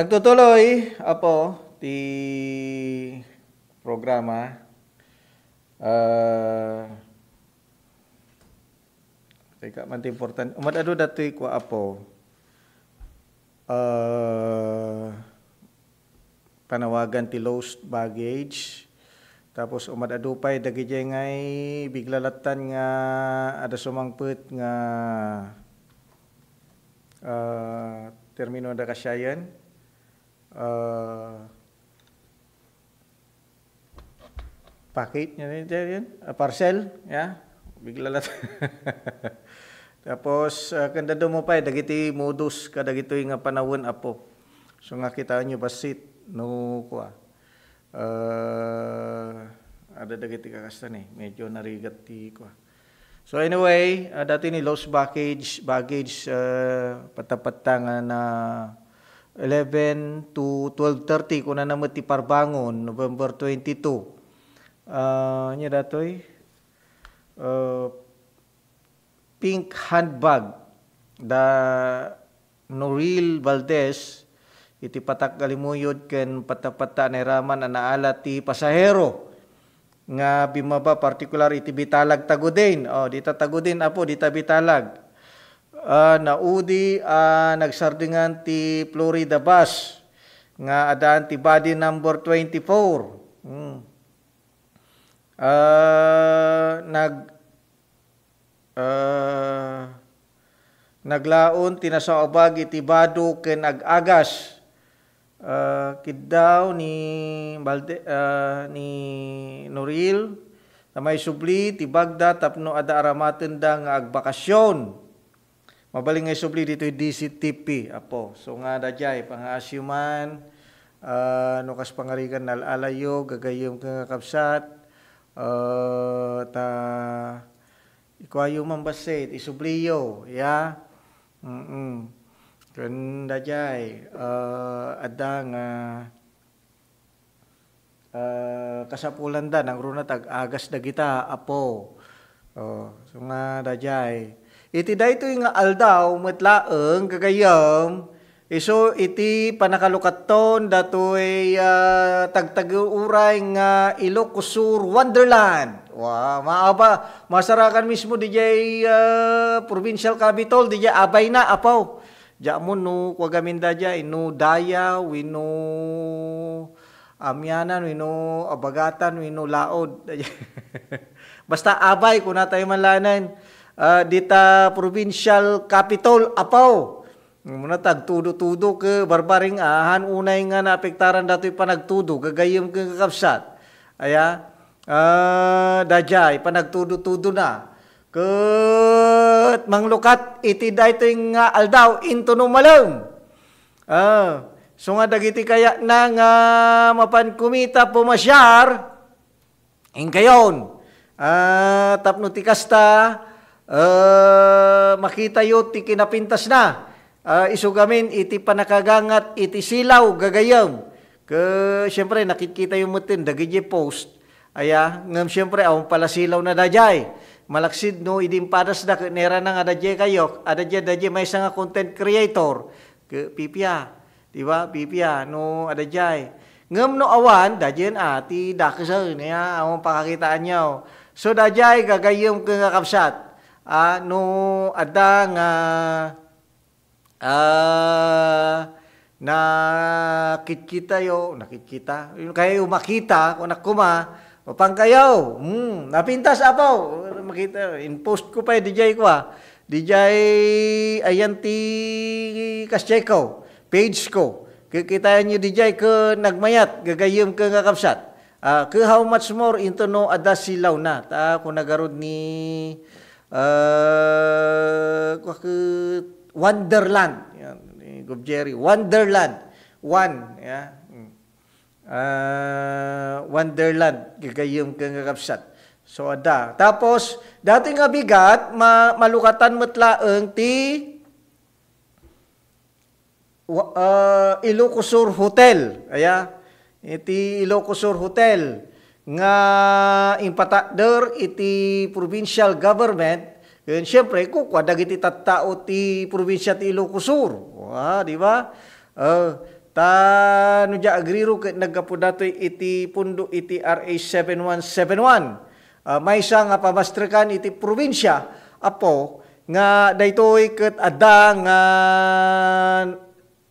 nagtutuloy, Apo, ti programa. Ah, teka, man ti important. Umad-adu datoy kua, Apo. Ah, panawagan ti lost baggage. Tapos umad-adu pay dagiti ngay bigla lattan nga ada sumangpet nga, ah, termino da kasiayen. Ah, package nga ni, yan, ah, parcel, ya. Bigla lat-, tapos, ah, ken dadduma pay dagiti modus kadagitoy nga panawen, Apo. So nga kitaenyo bassit no kua. Ah, ada dagiti kakasta ni, medyo narigat ti kua. So anyway, ah, dati ni lost baggage, baggage, ah, patta-patta nga na eleven to twelve thirty, kunana met ti parbangon, November twenty-two. Ah, ania datoy? Ah, pink handbag da Noril Valdez iti patak nga limuyod ken patta-patta a nairaman a naala ti pasahero nga bimmaba, partikular iti Bitalag, Tagudin. O, dita Tagudin, Apo, dita Bitalag. Ah, naudi a nagsardingan ti Florida bus nga addaan ti body number twenty-four. Hmm. Ah, nag-, ah, naglaon ti nasaubag iti bado ken ag-agas. Ah, kiddaw ni Balde-, ah, ni Noril, ta maisubli ti bagda tapno adda aramatenda nga agbakasyon. Mabalin nga isubli ditoy D C T P, Apo. So nga daydiay, pangaasiyo man, ah, no kas pangarigan, nal-alayo, gagayyem ken kakabsat, ah, ta ikuayo man bassit, isubliyo, ya. Mm-mm. Ken daydiay, ah, adda nga, ah, kasapulanda, nangruna ta ag-agas dagita, Apo. O, so nga daydiay. Iti daytoy nga aldaw met laeng, gagayyem, isu iti pannakalukaton datoy, ah, tagtagauray nga Ilocos Sur Wonderland. Wa, maaba, masarakan mismo didiay, ah, provincial capitol, didiay abayna, Apo. Diak ammo no kua gamin daydiay, no daya, wenno amianan, wenno abagatan, wenno laod. Basta abay, kunatayo man laengen, ah, dita provincial capitol, Apo. Muna tagtudo-tudo ket barbareng ahan unay nga naapektaran datoy panagtudo, gagayyem ken kakabsat. Aya, ah, daydiay, panagtudo-tudona. Ket manglukat iti daytoy nga aldaw, intono malem. Ah, so nga dagiti kayatna nga mapan kumita, pumasiar, inkayon. Ah, tapno ti kasta, ah, makitayo ti kinapintasna. Ah, isu gamin iti pannakagangat iti silaw, gagayyem. Ke, siyempre, nakitkitayo metten dagiti post. Aya, ngem siyempre, awan pala silawna daydiay. Malaksid no idi impadasda ket nairana nga adda diay kayo, adda diay, adda diay maysa nga content creator. Ke, pipia, di ba? Pipia, no adda diay. Ngem no awan, daydiay a, ti dakesen, ya, awan pakakitaanyo. So, daydiay gagayyem ken kakabsat, ah, no adda nga, ah, nakitkitayo, nakitkita, kayo makita, kunak koma, mapankayo, hmm, napintas, Apo, makita, in-post ko pay, daydiay ko, ah, daydiay, ayan ti, kas ko, page ko, kikitaenyo daydiay ken nagmayat, gagayyem ken kakabsat. Ah, ke how much more into no adda silawna. Ta kuna garud ni, ah, kua ket Wonderland. Yan, ni Gob Jerry. Wonderland. One. Ya. Mm. Ah, Wonderland. Gagayyem ken kakabsat. So, adda. Tapos, daytoy nga bigat, ma-, malukatan met laeng ti wa-, ah, Ilocosur Hotel, aya, iti Ilocosur Hotel nga impatakder iti provincial government, ken siyempre, kukua dagiti tattao ti probinsia ti Ilocosur. Wa, di ba? Ah, ta no dia agriro ket naggapu datoy iti pundo iti R A seven one seven one. Ah, maysa nga pamastrekan iti probinsia, Apo, nga daytoy ket adda nga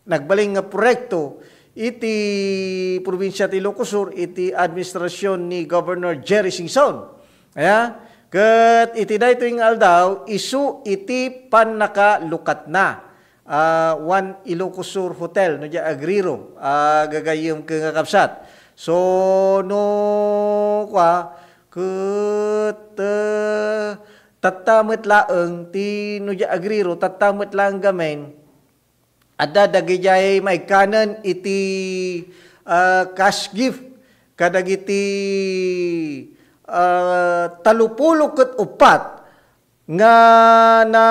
nagbalin nga proyekto iti probinsia ti Ilocos Sur iti administrasyon ni Governor Jerry Singson. Aya, ket iti daytoy nga aldaw, isu iti pannakalukatna. Ah, One Ilocos Sur Hotel, no dia agriro, ah, gagayyem ken kakabsat. So, no, kua, ket, eh, tatta met laeng ti, no dia agriro, tatta met laeng gamin, adda dagidiay maikkanen iti, ah, cash gift kadagiti, ah, tallopulo ket uppat nga na,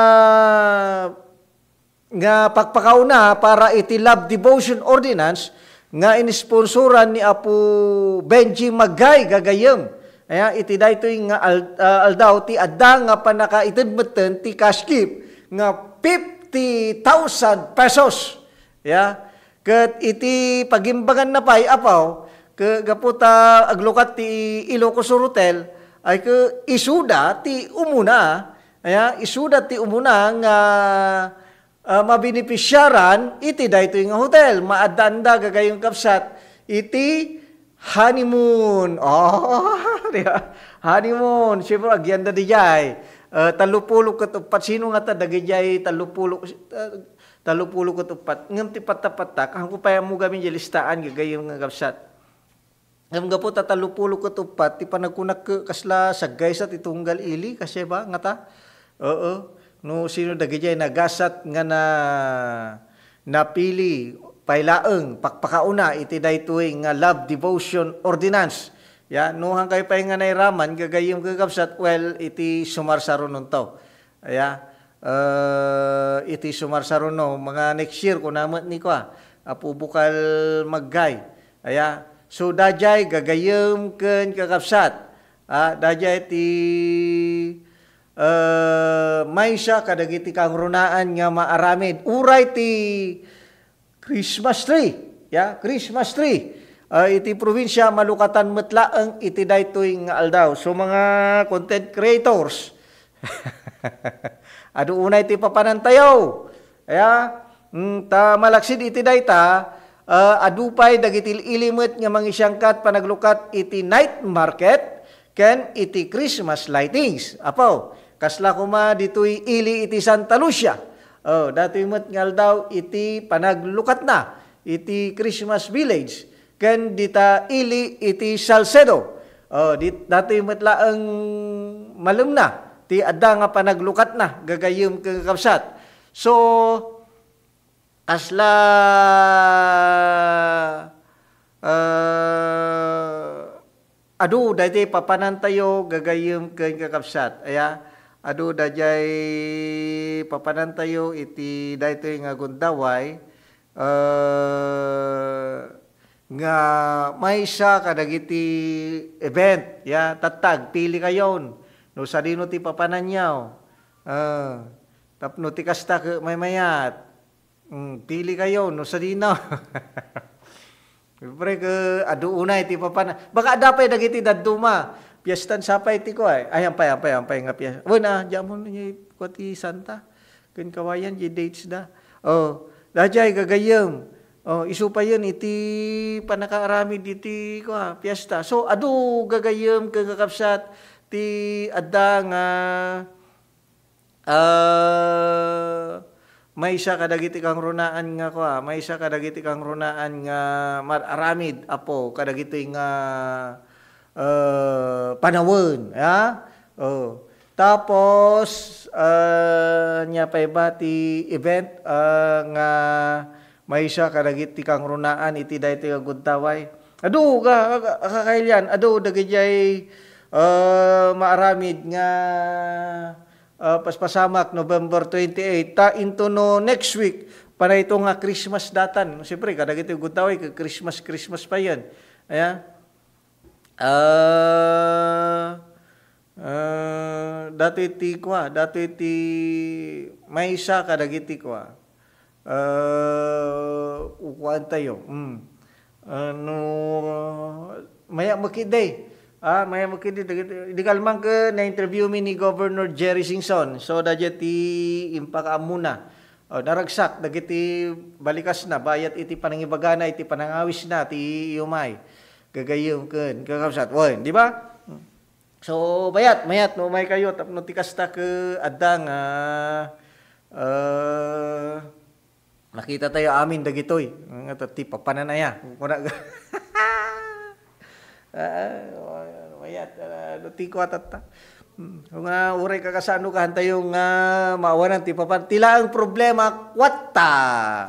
nga pakpakauna para iti Love Devotion Ordinance nga inisponsoran ni Apo Benji Maggay gagayyem. Aya, iti daytoy nga al-, ah, aldaw ti adda nga pannakaited metten ti cash gift nga fifty thousand pesos. Ya, ket iti pagimbaganna pay, Apo, ke-, gapu ta aglukat ti Ilocos Sur Hotel, ay ke-, isuda ti umuna, aya, isuda ti umuna nga, ah, mabenepisiaran iti daytoy nga hotel. Maaddaanda gagayyem kabsat iti honeymoon. Oh, di ba? Honeymoon. Siyempre, agyanda didiay. Eh, tallopulo ket uppat. Sino ngata dagidiay tallopulo, eh, tallopulo ket uppat? Ngem ti patta-patta, kaanko pay ammo gamin diay listaan, gagayyem nga kabsat. Ngem gapu ta tallopulo ket uppat, ti panagkunak ke-, kasla saggaysa ti tunggal ili, kasla ba, ngata? Oo. No sino dagidiay nagasat nga na-, napili pay laeng pakpakauna iti daytoy nga Love Devotion Ordinance. Ya, no, haankayo pay nga nairaman, gagayyem, kakabsat, well, iti sumarsarunonto. Ya, eh, iti sumarsaruno, mga next year, kuna met ni kua, Apo Bukal Maggay. Aya, so, daydiay, gagayyem ken kakabsat. Ah, daydiay ti, eh, maysa kadagiti kangrunaan nga maaramid. Uray ti Christmas tree, ya, Christmas tree. Ah, iti probinsia, malukatan met laeng iti daytoy nga aldaw. So, mga content creators, adu unay ti papanantayo. Ya, mm, ta malaksid iti dayta, ah, adu pay dagiti ili met nga mangisiangkat panaglukat iti night market ken iti Christmas lightings. Apo, kasla koma ditoy ili iti Santa Lucia. Oh, datoy met nga aldaw iti panaglukatna iti Christmas village ken dita ili iti Salcedo. Oh, di-, datoy met laeng malemna ti adda nga panaglukatna, gagayyem ken kakabsat. So, kasla, ah, adu daytoy papanantayo, gagayyem ken kakabsat. Aya, adu daydiay papanantayo iti daytoy nga gundaway, ah, nga maysa kadagiti event, ya, tatta, agpili kayon no sadino ti papananyo. Ah, tapno ti kasta ket maymayat. Mm, pili kayo no sadino. Siyempre, ke-, adu unay ti papana-, baka adda pay dagiti dadduma. Piestan sapay ti kua, eh. Ay, ampay, ampay, ampay nga piesta. Wen, ah, diamon ni kua ti Santa. Ken kawayan, di dates da. Oh, daydiay gagayyem. Oh, isu payen iti pannakaaramid iti kua, piesta. So, adu gagayyem ken kakabsat ti adda nga Ah, maysa kadagiti kangrunaan nga kua, maysa kadagiti kangrunaan nga mar-aramid, Apo, kadagitoy nga, ah, panawen, ha? Oh. Tapos, ah, ania pay ba ti event, ah, nga maysa kadagiti kangrunaan iti daytoy nga gundaway? Adu, ka-, ka-, kakailian, adu, dagidiay, ah, maaramid nga ah, paspasamak, November twenty-eight, ta into no next week, panay ito nga Christmas datan. Siyempre, kadagiti gundaway, Christmas, Christmas pa yan. Ayan. Ah, ah, datoy ti kua, datoy ti maysa kadagiti kua. Ah, ukuan tayo. Mm. Ano, maya makidi. Ah, maya makidi. Dagiti, di kalman ket na-interview mi ni Governor Jerry Singson. So, daydiay ti impakaammona. Oh, naragsak, dagiti balikasna, bayat iti panangibagana, iti panangawisna, ti iumay. Gagayyem ken kakabsat. Wen, di ba? So, mayat, mayat, no, umay kayo, tapno ti kasta ket adda nga, ah, Nakita tayo amin dagitoy. Nga ti papanan aya. Kuna, ah, mayat, ah, no, ti kua tatta. Hmm. Nga uray kakasano kahan tayo nga maawanan ti papan. Ti laeng problema, kuarta.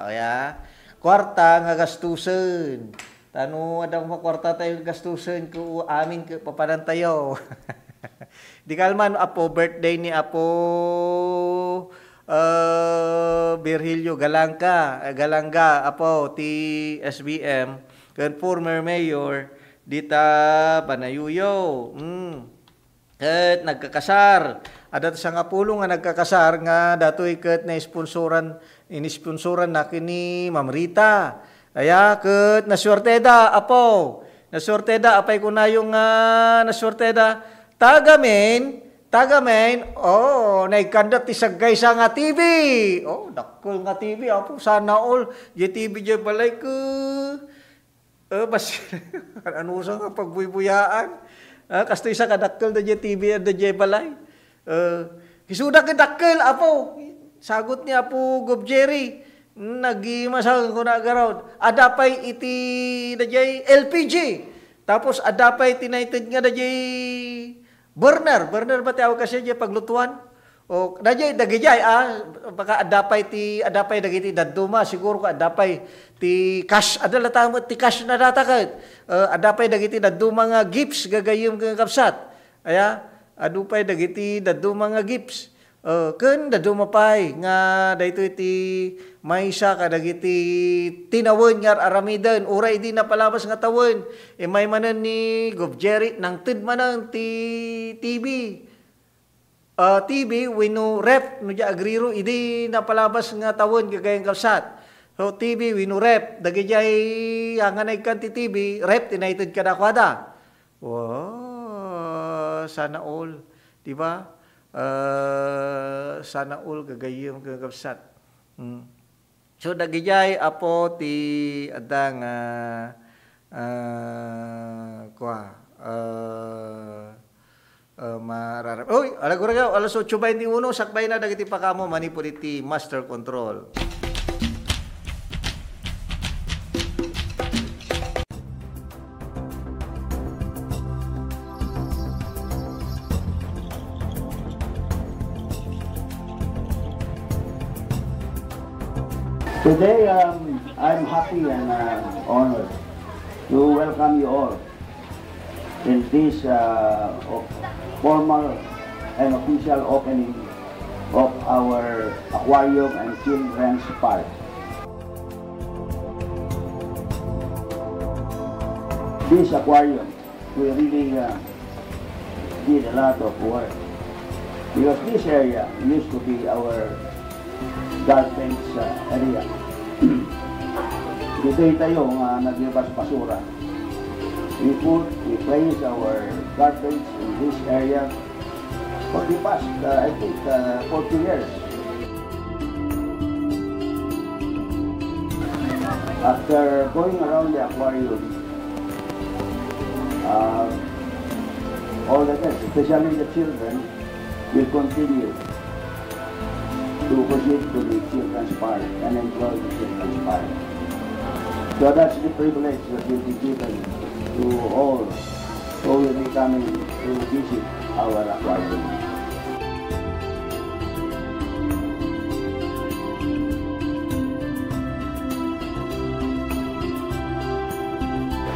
Oya. Kuarta nga gastusen. Ta no adda makuarta tayo gastusen, ku-, amin ket papanan tayo. Di kalman, Apo, birthday ni Apo, eh, Virgilio Galangka, eh, Galanga, Apo, ti S B M, ken former mayor dita Panayuyo. Mm. Ket nagkakasar. Adda ti sangapulo nga nagkakasar nga datoy ket naisponsoran, inisponsoran na ken ni Ma'am Rita. Aya ket nasuerteda, Apo. Nasuerteda, apay kunayo nga nasuerteda? Taga Maine, taga Maine. Oh, naikkanda ti saggaysa nga T V. Oh, dakkel nga T V, Apo, sana all. Diay T V diay balay ket Eh, bas-, anusa nga pagbuybuyaan? Ah, kastoy sa kadakkel da diay T V, da diay balay. Eh, isuda kadakkel, Apo. Sagut ni Apo Gov Jerry. Nagimasang ko na garaw. Adda pay iti da diay L P G. Tapos adda pay ti naited nga da diay burner. Burner ba ti awag kasi diay paglutuan? O, daydiay, dagidiay, ah, baka adda pay ti, adda pay dagiti dadduma, siguro ko adda pay ti cash, adda latta met ti cash na data ket, eh, adda pay dagiti dadduma nga gifts, gagayyem ken kabsat. Aya, adu pay dagiti dadduma nga gifts. Eh, ken dadduma pay nga daytoy ti maysa kadagiti tinawen nga ar-aramiden, uray idi napalabas nga tawen, immay manen ni Gov Jerry, nangted manen ti T V. Ah, T V wenno ref, no diay agriro, idi napalabas nga tawen gagayyem kabsat. So, T V wenno ref, dagidiay, ah, nga naikkan ti T V, ref ti naited kadakuada. Wow, sana all. Di ba? Ah, sana all gagayyem ken kabsat. Hmm. So, dagidiay, Apo, ti adda nga, ah, kua, ah, ah, mararap-, oy, alaguragaw, alas otso bainti uno, sakbayna dagiti pakaammo manipud iti master control. Today, um, I'm happy and, uh, honored to welcome you all in this, uh, o-, formal and official opening of our aquarium and children's park. This aquarium, we really, uh, did a lot of work because this area used to be our garbage, uh, area. Ditoy tayo nga naglabas basura. We put, we place our garbage in this area for the past, uh, I think, uh, forty years. After going around the aquarium, uh, all the guests, especially the children, will continue to proceed to the children's park and enjoy the children's park. So that's the privilege that will be given to all who will be coming to visit our aquarium.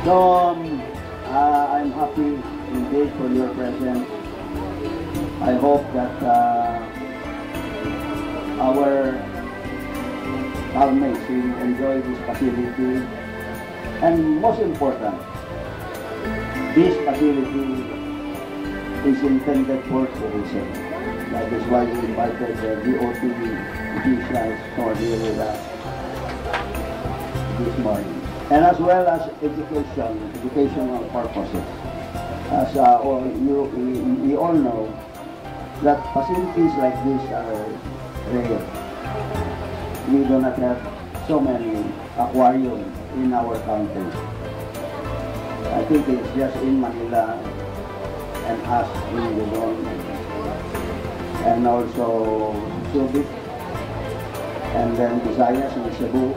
So, um, uh, I'm happy indeed for your presence. I hope that, uh, our housemates will enjoy this facility. And most important, this facility is intended for tourism. That is why we invited the D O T officials who are here with us this morning. And as well as education, educational purposes. As, uh, all you, we, we all know, that facilities like this are rare. We do not have so many aquarium in our country. I think it's just in Manila and us in Luzon and also Subic and then Visayas in Cebu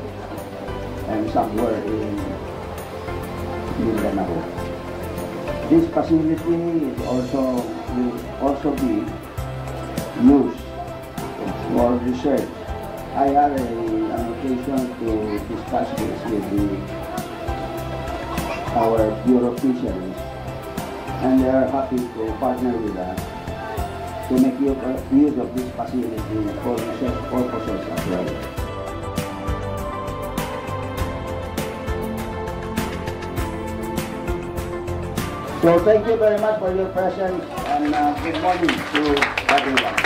and somewhere in Mindanao. This facility is also, will also be used for research. I had a, an occasion to discuss this with the, our Bureau of Fisheries, and they are happy to partner with us to make u-, use of this facility for research purposes as well. So thank you very much for your presence and, uh, good morning to everyone.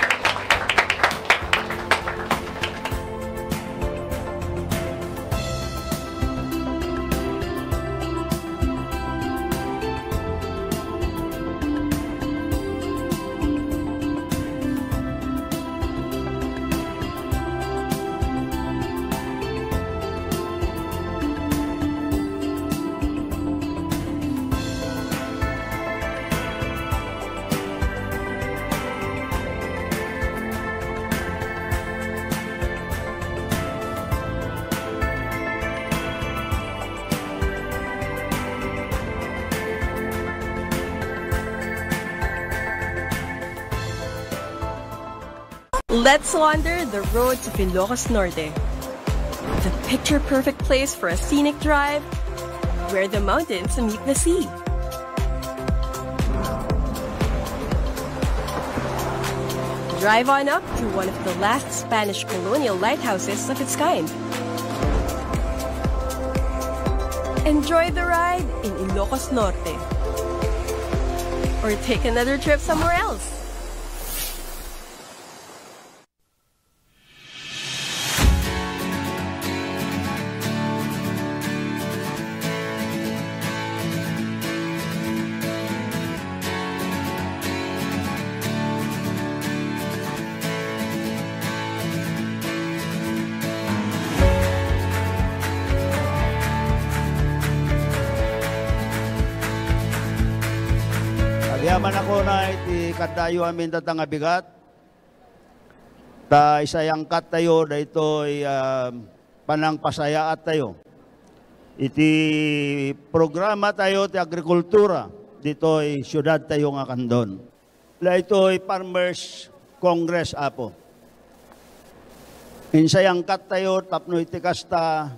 Let's wander the roads of Ilocos Norte, the picture-perfect place for a scenic drive where the mountains meet the sea. Drive on up to one of the last Spanish colonial lighthouses of its kind. Enjoy the ride in Ilocos Norte. Or take another trip somewhere else. Agyamanak unay ti kaddayo amin dayta nga bigat. Ta isayangkattayo daytoy, ah, panangpasayaattayo iti programatayo ti agrikultura ditoy siudadtayo nga Candon. Daytoy Farmers Congress, Apo. Insayangkattayo tapno iti kasta,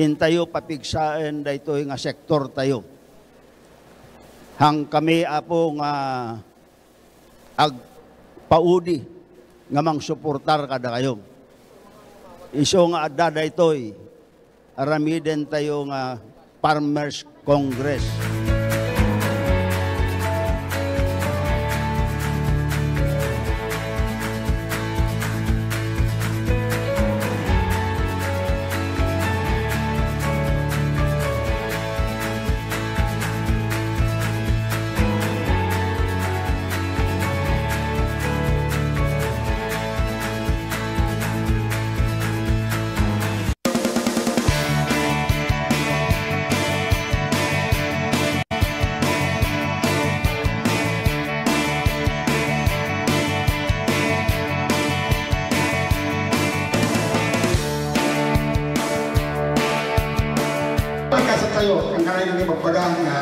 intayo papigsaen daytoy nga sektortayo. Hangkami, Apo, nga agpaudi nga mangsuportar kadakayo. Isu nga adda daytoy, aramidentayo nga Farmers Congress. Tayo, ang kailangan nga magbaga nga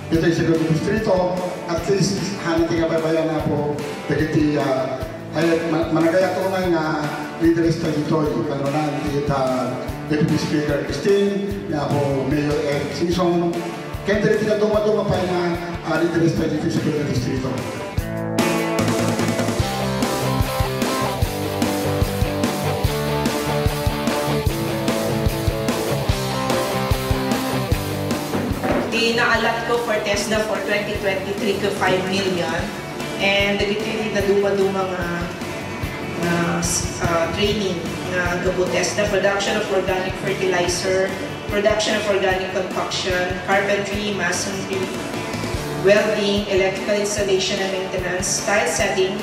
ditoy sa Distrito, at least, hana ti kabaybayan na po, dagiti, ah, ay, ma-, managayat unay nga leaders tayo ditoy, kano na, ti, ah, Deputy Speaker Christine, nga po Mayor Eric Singson, kaya dagiti nga dumaduma pa nga, ah, leaders tayo ditoy sa Distrito. Ti naalat ko for TESDA for twenty twenty-three ko five million. And dagiti nadumaduma nga, nga, ah, training nga gapu TESDA, production of organic fertilizer, production of organic compaction, carpentry, masonry, welding, electrical installation and maintenance, tile setting,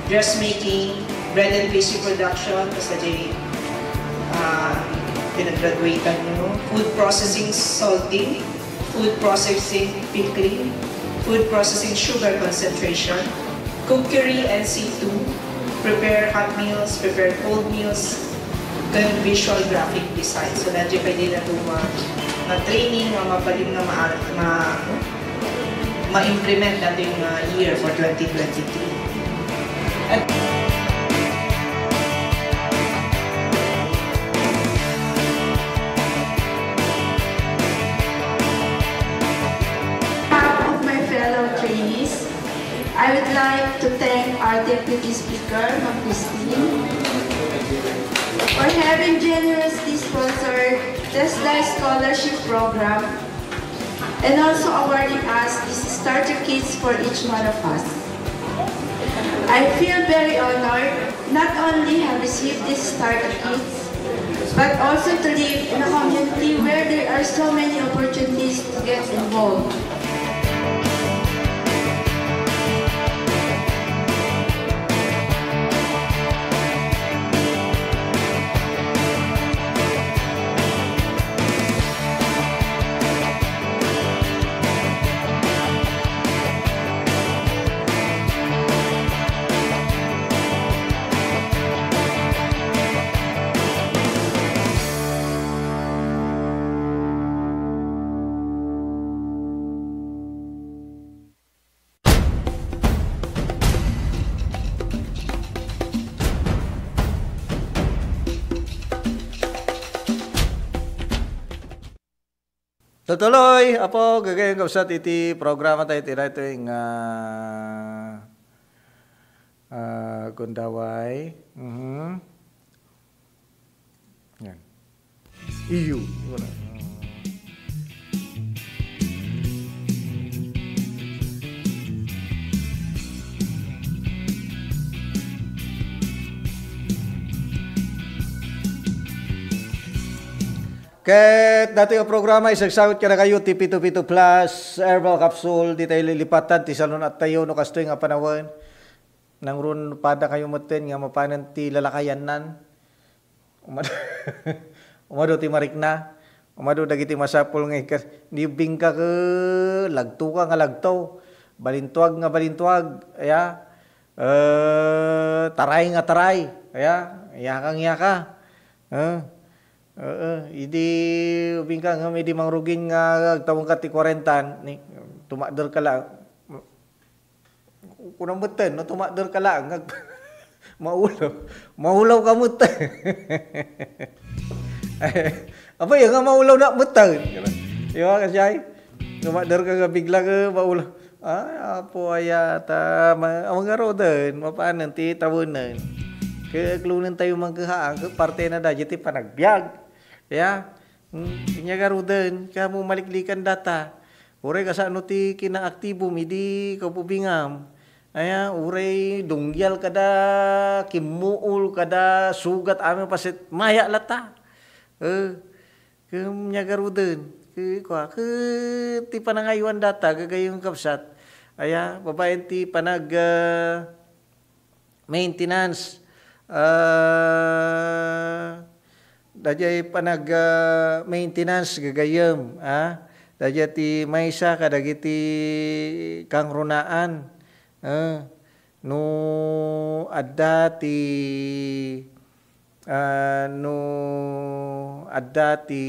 dressmaking, bread and pastry production, basta di, ah, pinag-graduatean mo, food processing, salting, food processing, pickling, food processing, sugar concentration, cookery and C two, prepare hot meals, prepare cold meals, ken visual graphic design. So, dati pwede na ito ma-, ma-training, ma-, mabalin nga ma-, ma-, ma-implement natin nga year for twenty twenty-three. At behalf of my fellow trainees, I would like to thank our Deputy Speaker, Ma'am Christine, for having generously sponsored TESDA Scholarship Program and also awarding us these starter kits for each one of us. I feel very honored not only have received these starter kits, but also to live in a community where there are so many opportunities to get involved. Tutuloy, Apo, gagayyem kabsat iti programa tayo iti daytoy nga, ah, gundaway. Mhm. Yan. Iyo. Wala. Ket datoy a programa, isagsagut kadakayo ti Pito Pito Plus Herbal Capsule, ditay lilipatan ti salun-attayo no kastoy nga panawen. Nangruna kadakayo metten nga mapanen ti lalakayannan. Umad-, umadu ti marikna. Umadu dagiti masapul nga ikka-, ni bingka ket lagtoka nga lagto. Balintuag nga balintuag. Aya. Eh, taray nga taray. Aya. Iyaka nga iyaka. Eh. Ee, idi ubingka ngem idi mangrugin nga agtawenka ti kuarenta, ni, tumakderka la, kunam metten, no, tumakderka laeng nga ag-, maulaw. Maulawka metten. Apay, nga maulawnak metten. Di ba, kasiay? Tumakderka nga bigla nga maulaw. Ay, Apo, aya ta, ma-, mangaruden, mapanen ti tawenen. Ket aglonentayo man ket haan, ket partena daydiay ti panagbiag. Ya, hmm, ania garuden, kamo maliklikan data. Uray kasano ti kinaaktibom idi kaubingam. Aya, uray dungyal kada kimmuol, kada sugat, amin paset, maya latta. Eh, Ket ania garuden, ket kua, ket ti panangaywan data, gagayyem kabsat. Aya, babaen ti panag, ah, maintenance. Ah, daydiay panag, ah, maintenance gagayyem, ah. Daydiay ti maysa kadagiti kangrunaan. Ah, no adda ti Ah, no adda ti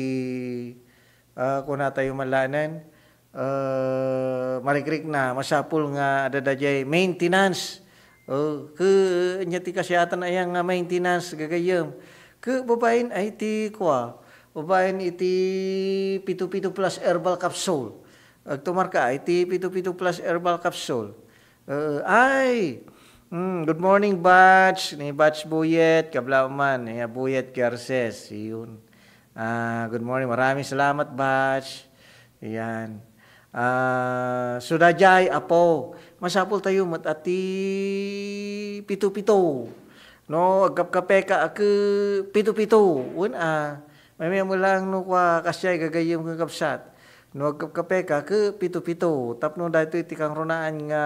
ah, kunatayo man laeng, ah, marikrikna, masapul nga adda daydiay maintenance. Oh, ke-, ania ti kasiatan aya nga maintenance, gagayyem? Ke babaen ay ti kua, babaen iti pito pito plus herbal capsule. Agtumarka ay ti pito pito plus herbal capsule. Eh, ay! Hmm, good morning, Batch. Ni Batch Buyet, kabla man, ni Buyet Garces. Yun. Ah, good morning. Maraming salamat, Batch. Yan. Ah, sudajay, apo. Masapul tayo met a ti pito-pito. No, agkapkape ka, a ke pito-pito. Wen, ah, may, may mo lang no, kwa, kasjay, gagayyem, kakabsat. No, agkapkape ka, ke pito-pito. Tapno daytoy ti kangrunaan nga,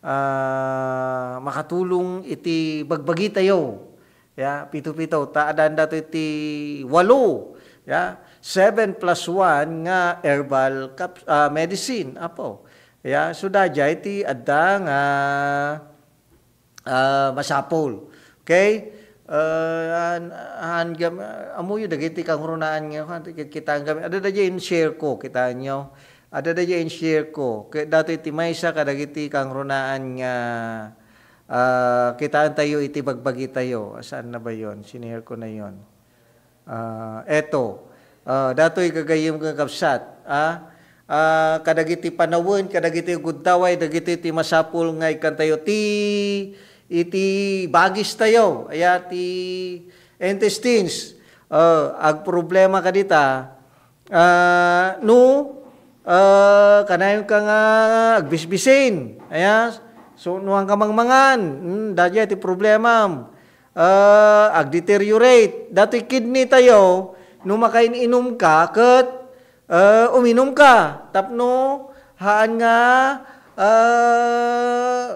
ah, makatulong iti bagbagi tayo. Ya, pito-pito. Ta, adaan daytoy ti walo. Ya, seven plus one nga herbal cap-, ah, medicine, apo. Ya, so daydiay ti adda nga, ah, masapul. Okay? Ah, an, an, gam-, amoyo dagiti kangrunaan nga, kan, kit-, kita ang gam-, adda daydiay in share ko, kitaenyo. Adda daydiay in share ko. Ket daytoy ti maysa kadagiti kangrunaan nga, ah, kitaentayo iti bagbagi tayo. Saan na ba yon? Sinare ko na yon. Ah, eto. Ah, daytoy gagayyem nga kabsat, ah, ah, kadagiti panawen, kadagiti gundaway, dagitoy ti masapul nga ikkantayo ti, iti bagis tayo, aya ti intestines. Ah, agproblema kadita, ah, no, ah, kanayon ka nga agbisbisin, aya, so, no, ang kamangmangan, hmm, daydiay ti problema. Ah, agdeteriorate. Daytoy kidney tayo, no makain-inom ka, ket, ah, uminom ka. Tapno, haan nga, ah,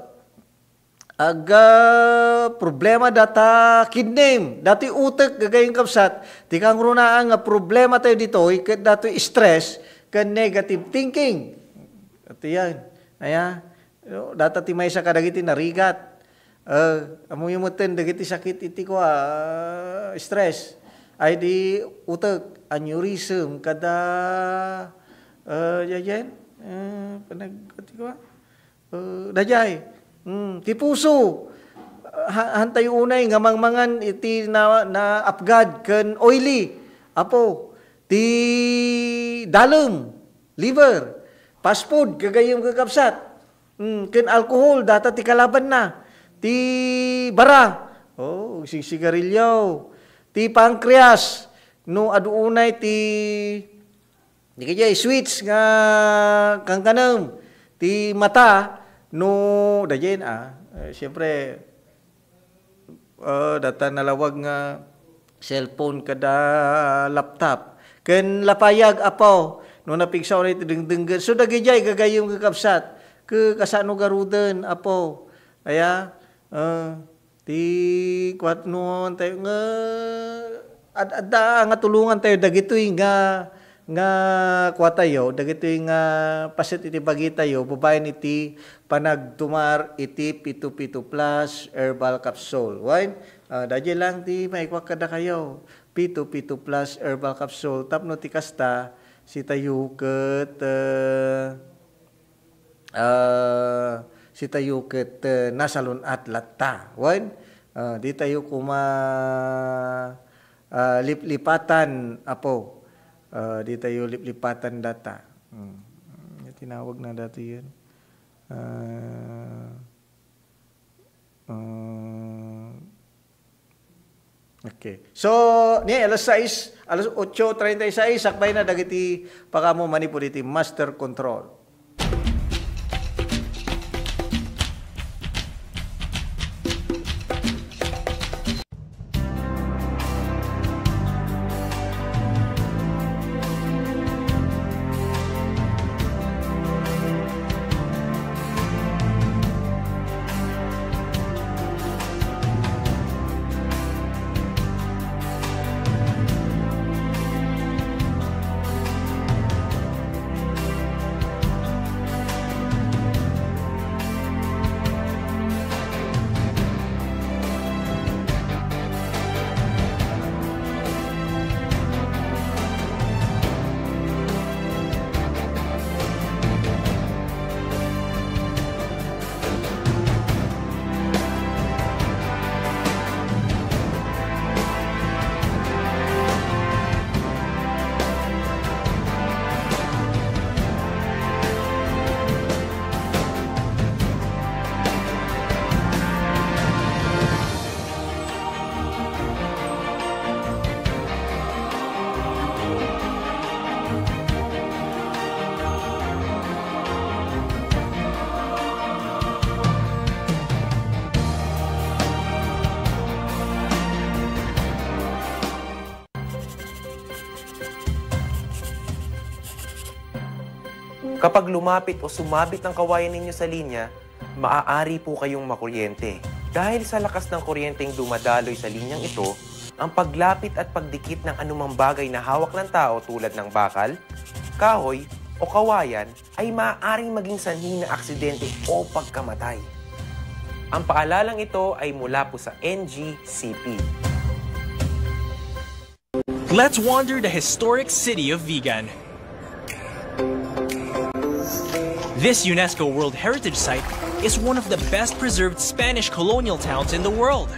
ag, ah, problema data kidney. Daytoy utek, gagayyem kabsat. Ti kangrunaan nga problema tayo ditoy, ket daytoy stress, ken negative thinking. Ito yan. Aya, no, dayta ti maysa kadagiti narigat. Eh, ammoyo metten dagiti sakit iti kua, ah, stress. Ay di utek, aneurysm, kada, eh, yayen, eh, panag-, iti kua, eh, daydiay. Hmm, ti puso. Ha-, hantayo unay nga mangmangan iti na, naapgad ken oily. Apo, ti dalem, liver, fast food, gagayyem kakabsat. Mm, ken alcohol, dayta ti kalabanna. Ti bara, oh, sigsigarilyo. Ti pancreas, no adu unay ti, di kadiay, sweets nga kankanem. Ti mata, no, daydiay, ah, eh, siyempre, ah, dayta nalawag nga cellphone kada laptop. Ken lapayag, apo, no napigsa unay ti dengdenggen. So, dagidiay gagayyem kakabsat. Ke kasano garuden, apo. Aya, ah, ti kuat no tayo nga ad-, adda nga tulongan tayo dagitoy nga, nga kuatayo, dagitoy nga paset iti bagitayo, babaen iti panagtumar iti pito pito plus herbal capsule. Wen, ah, daydiay lang ti maikuak kadakayo, pito pito plus herbal capsule. Tapno ti kasta, sitayo ket, eh, ah, sitayo ket, eh, nasalun-at latta. Wen, ah, ditayo koma, ah, liplipatan, apo. Ah, ditayo liplipatan data. Hmm. Tinawag na dati yun. Ah, ah, Okay. So, ni alas sais, alas otso treinta y seis, sakbay na dagiti pakaammo manipud iti master control. Kapag lumapit o sumabit ang kawayan ninyo sa linya, maaari po kayong makuryente. Dahil sa lakas ng kuryenteng dumadaloy sa linyang ito, ang paglapit at pagdikit ng anumang bagay na hawak ng tao tulad ng bakal, kahoy, o kawayan ay maaaring maging sanhi ng aksidente o pagkamatay. Ang paalalang ito ay mula po sa N G C P. Let's wander the historic city of Vigan. This UNESCO World Heritage Site is one of the best preserved Spanish colonial towns in the world.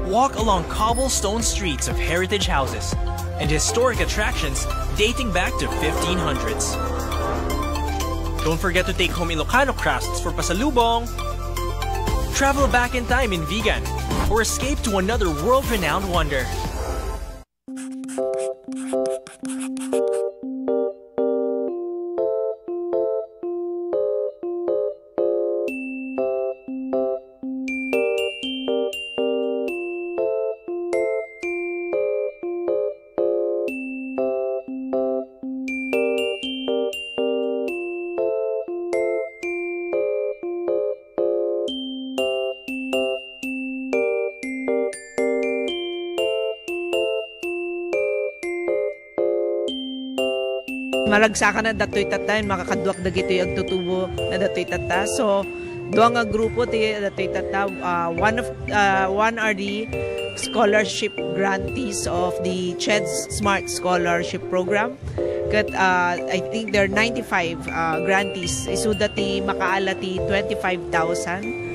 Walk along cobblestone streets of heritage houses and historic attractions dating back to fifteen hundreds. Don't forget to take home Ilocano crafts for pasalubong. Travel back in time in Vigan or escape to another world-renowned wonder. Maragsakan a datoy tatta, makakaduak dagitoy agtutubo na datoy tatta. So, dua nga grupo ti datoy tatta. Ah, one of, ah, one are the scholarship grantees of the CHED Smart Scholarship Program. Ket, ah, I think there are ninety-five, ah, grantees. Isuda ti makaala ti twenty-five thousand.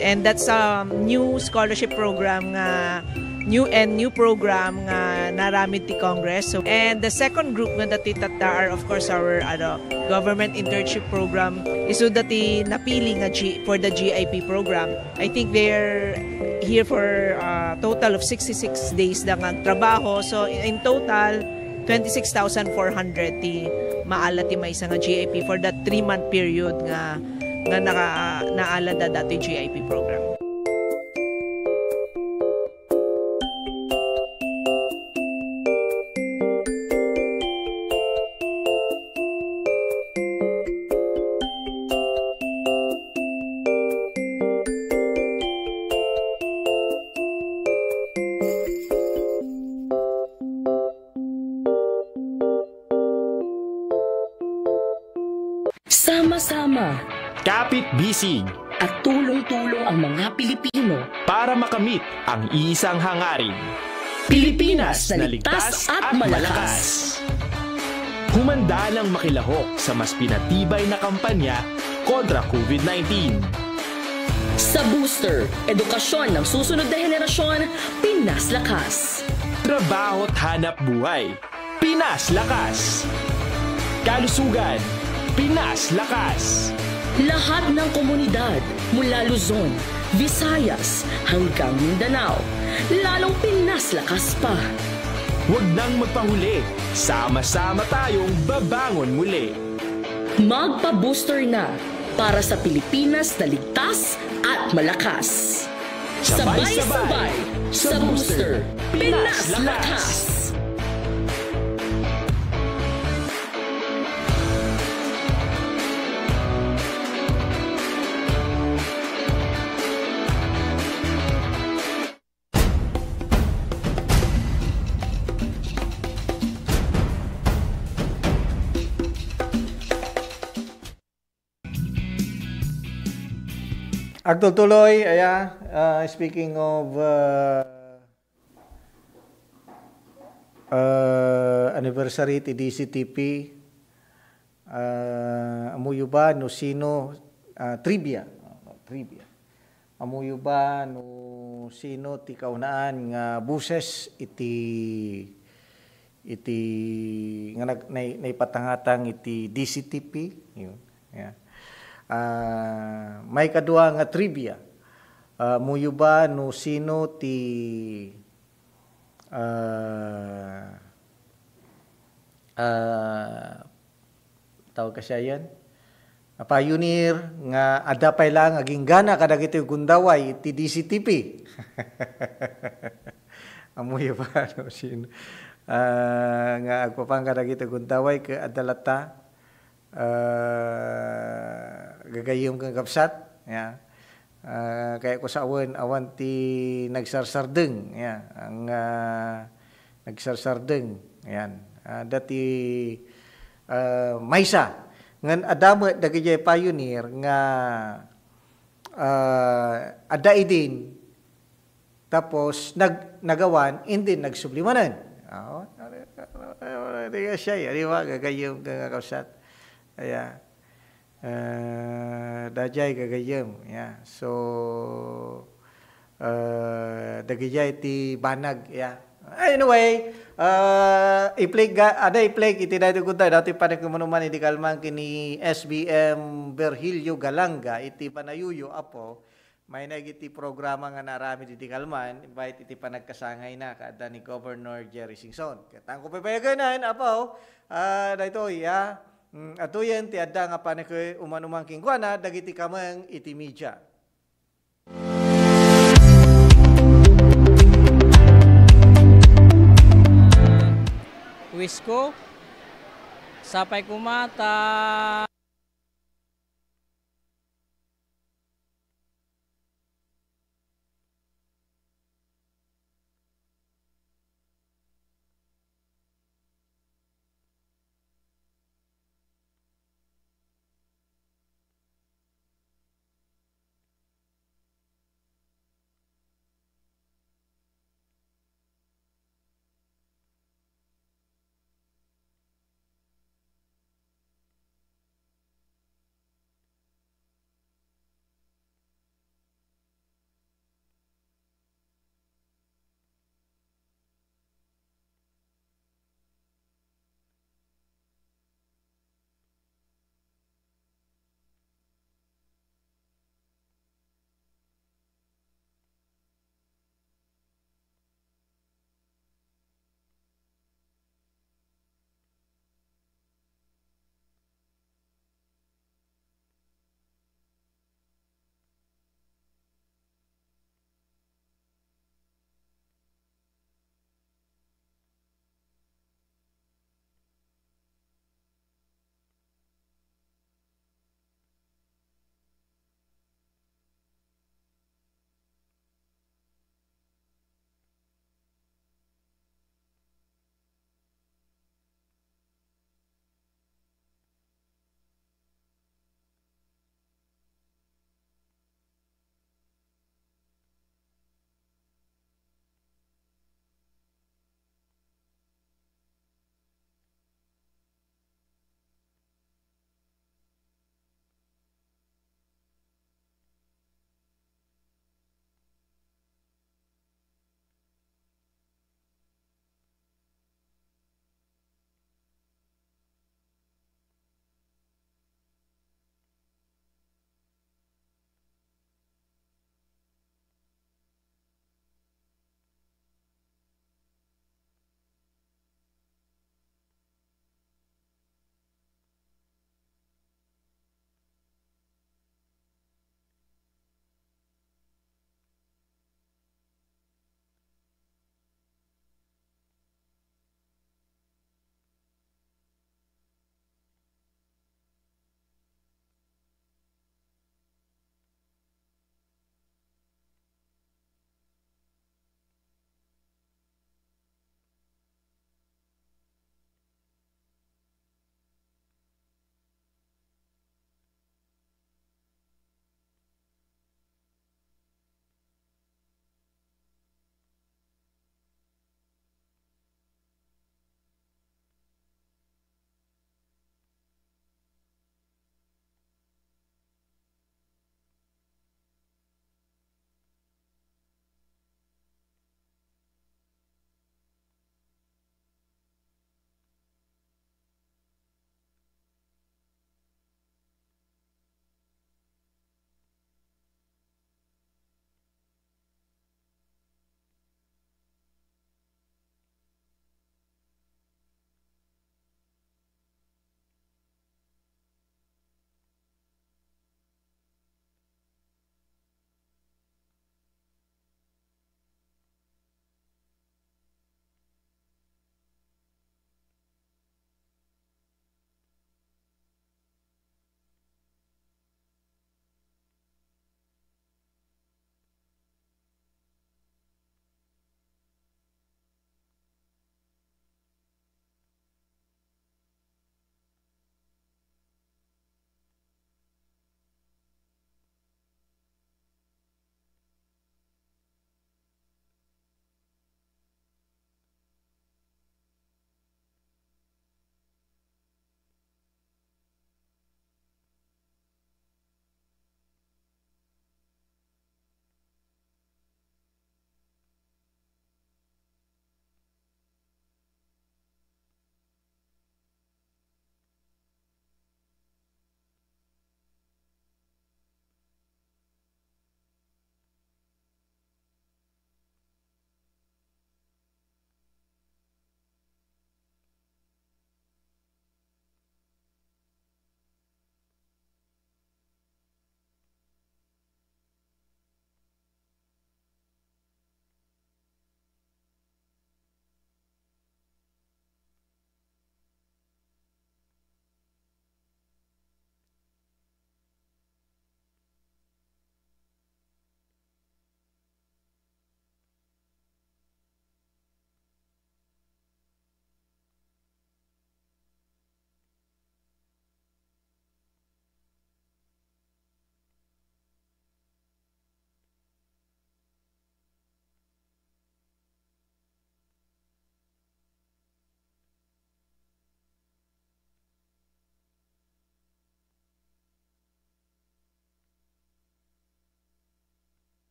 And that's a new scholarship program nga, new and new program nga naaramid ti Congress. So, and the second group nga datoy tatta are, of course, our, ano, government internship program. Isuda ti napili nga G-, for the G I P program. I think they're here for, ah, total of sixty-six days da nga agtrabaho. So, in, in total, twenty-six thousand four hundred ti maala ti maysa nga G I P for that three-month period nga, nga naka-, naala da datoy G I P program. Sama-sama. Kapit-bisig. At tulong-tulong ang mga Pilipino. Para makamit ang isang hangarin. Pilipinas na ligtas at malakas. Humanda nang makilahok sa mas pinatibay na kampanya kontra COVID nineteen. Sa Booster, edukasyon ng susunod na henerasyon, Pinas Lakas. Trabaho't hanap buhay, Pinas Lakas. Kalusugan, Pinas Lakas. Lahat ng komunidad, mula Luzon, Visayas, hanggang Mindanao, lalong Pinas Lakas pa. Huwag nang magpahuli, sama-sama tayong babangon muli. Magpa-booster na para sa Pilipinas na ligtas at malakas. Sabay-sabay sa Booster, Pinas Lakas. Agtultuloy, aya, ah, speaking of, ah, ah, anniversary ti D C T P, ah, ammoyo ba no sino, ah, trivia. Trivia. Ammoyo ba no sino ti kaunaan nga boses iti, iti nga nag-, nay-, naipatangatang iti D C T P? Yun. Yeah. Ah, maikadua nga trivia. Ah, ammoyo ba no sino ti, ah, ah, tawag kasiayen, a pioneer nga adda pay laeng aginggana kadagiti gundaway ti D C T P. Ammoyo ba no sino, ah, nga agpapan kadagiti gundaway ket adda latta Ah, gagayyem ken kakabsat, ya. Ah, kayatko sawen, awan ti nagsarsardeng, ya, nga nagsarsardeng, yan. Ah, adda ti, ah, maysa. Ngem adda met dagiti pioneer nga, ah, adda idin, tapos nag-, nagawan, idin nagsubli manen. Oo. Di ka siya, di ba? Gagayyem ken kakabsat. Aya. Ah, daydiay gagayyem, ya. So, ah, dagijay ti banag, ya. Anyway, ah, i-play ga-, ada i-play iti daytoy kunta, daytoy panakimanuman idi kalman ken ni S B M Virgilio Galanga iti panayuyo, Apo. Maynag iti programa nga naaramid iti kalman, baket iti panagkasangayna, kaadda ni Governor Jerry Singson. Ket tangko pay payagen, Apo, ah, daytoy, ya. Mm, adtoyen ti adda nga panakiumanuman kenkuana dagiti kameng iti media. Wisko, sapay koma ta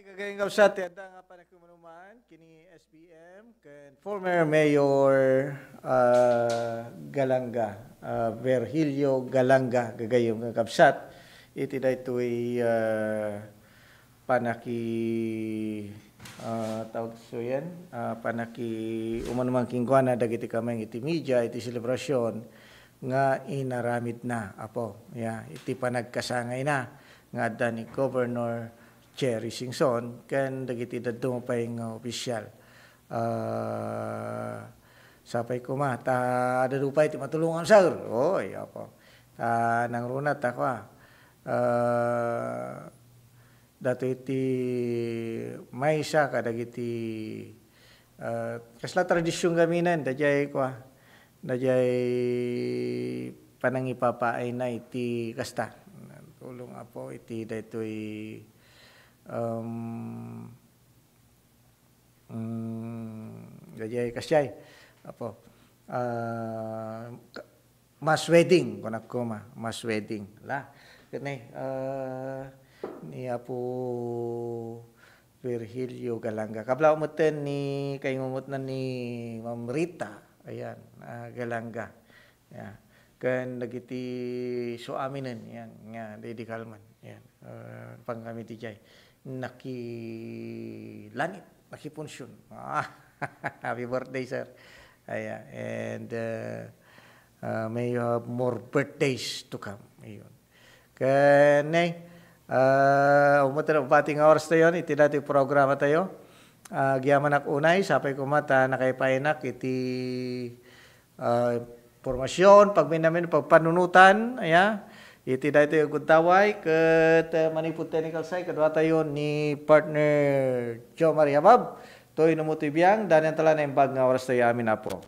Gagayyem, kabsat, ti adda nga panakiumanuman kini S B M ken former Mayor, ah, Galanga, ah, Virgilio Galanga, gagayyem nga kabsat, iti daytoy, ah, panaki-, ah, tawag so yan, ah, panaki-umanuman kenkuana dagiti kameng iti media iti selebrasyon nga inaramidna, Apo, ya, iti panagkasangayna nga adda ni Governor Jerry Singson ken dagiti dadduma pay nga opisyal. Ah, sapay koma, ta adda pay ti matulongam, sir. Oy, Apo. Ta nangruna ta kua, ah, datoy ti maysa kadagiti, ah, kasla tradision ngamin, daydiay kua, daydiay panangipapaayna iti kasta. Tulong, Apo, iti daytoy, um, mm, daydiay kasdiay, Apo. Ah, ka-, mass wedding, kunak koma, mass wedding. La, ket ni, ah, ni Apo Virgilio Galanga. Kabla metten ni kaingungotna ni Ma'am Rita, ayan, ah, Galanga. Ya. Ken dagiti suaminen, yan, nga, daydi kalman. Yan. Ah, pangkami ti jay. Nakilanit, nakipunsyun. Ah, happy birthday, sir. Ayan. And, uh, uh, may you have more birthdays to come. Ayun. Ken, eh, uh, umutro, bati nga oras tayo, iti dati programa tayo. Ah, agyamanak unay, sapay koma ta nakaipaaynak iti, ah, impormasyon, pagminamin, pagpanunotan, aya, iti daytoy a gundaway, ket, eh, manipud technical side, kadua tayo ni partner Joe Maria Bab, toy no mo toy biang, danian tala naimbag nga oras tayo amin, Apo.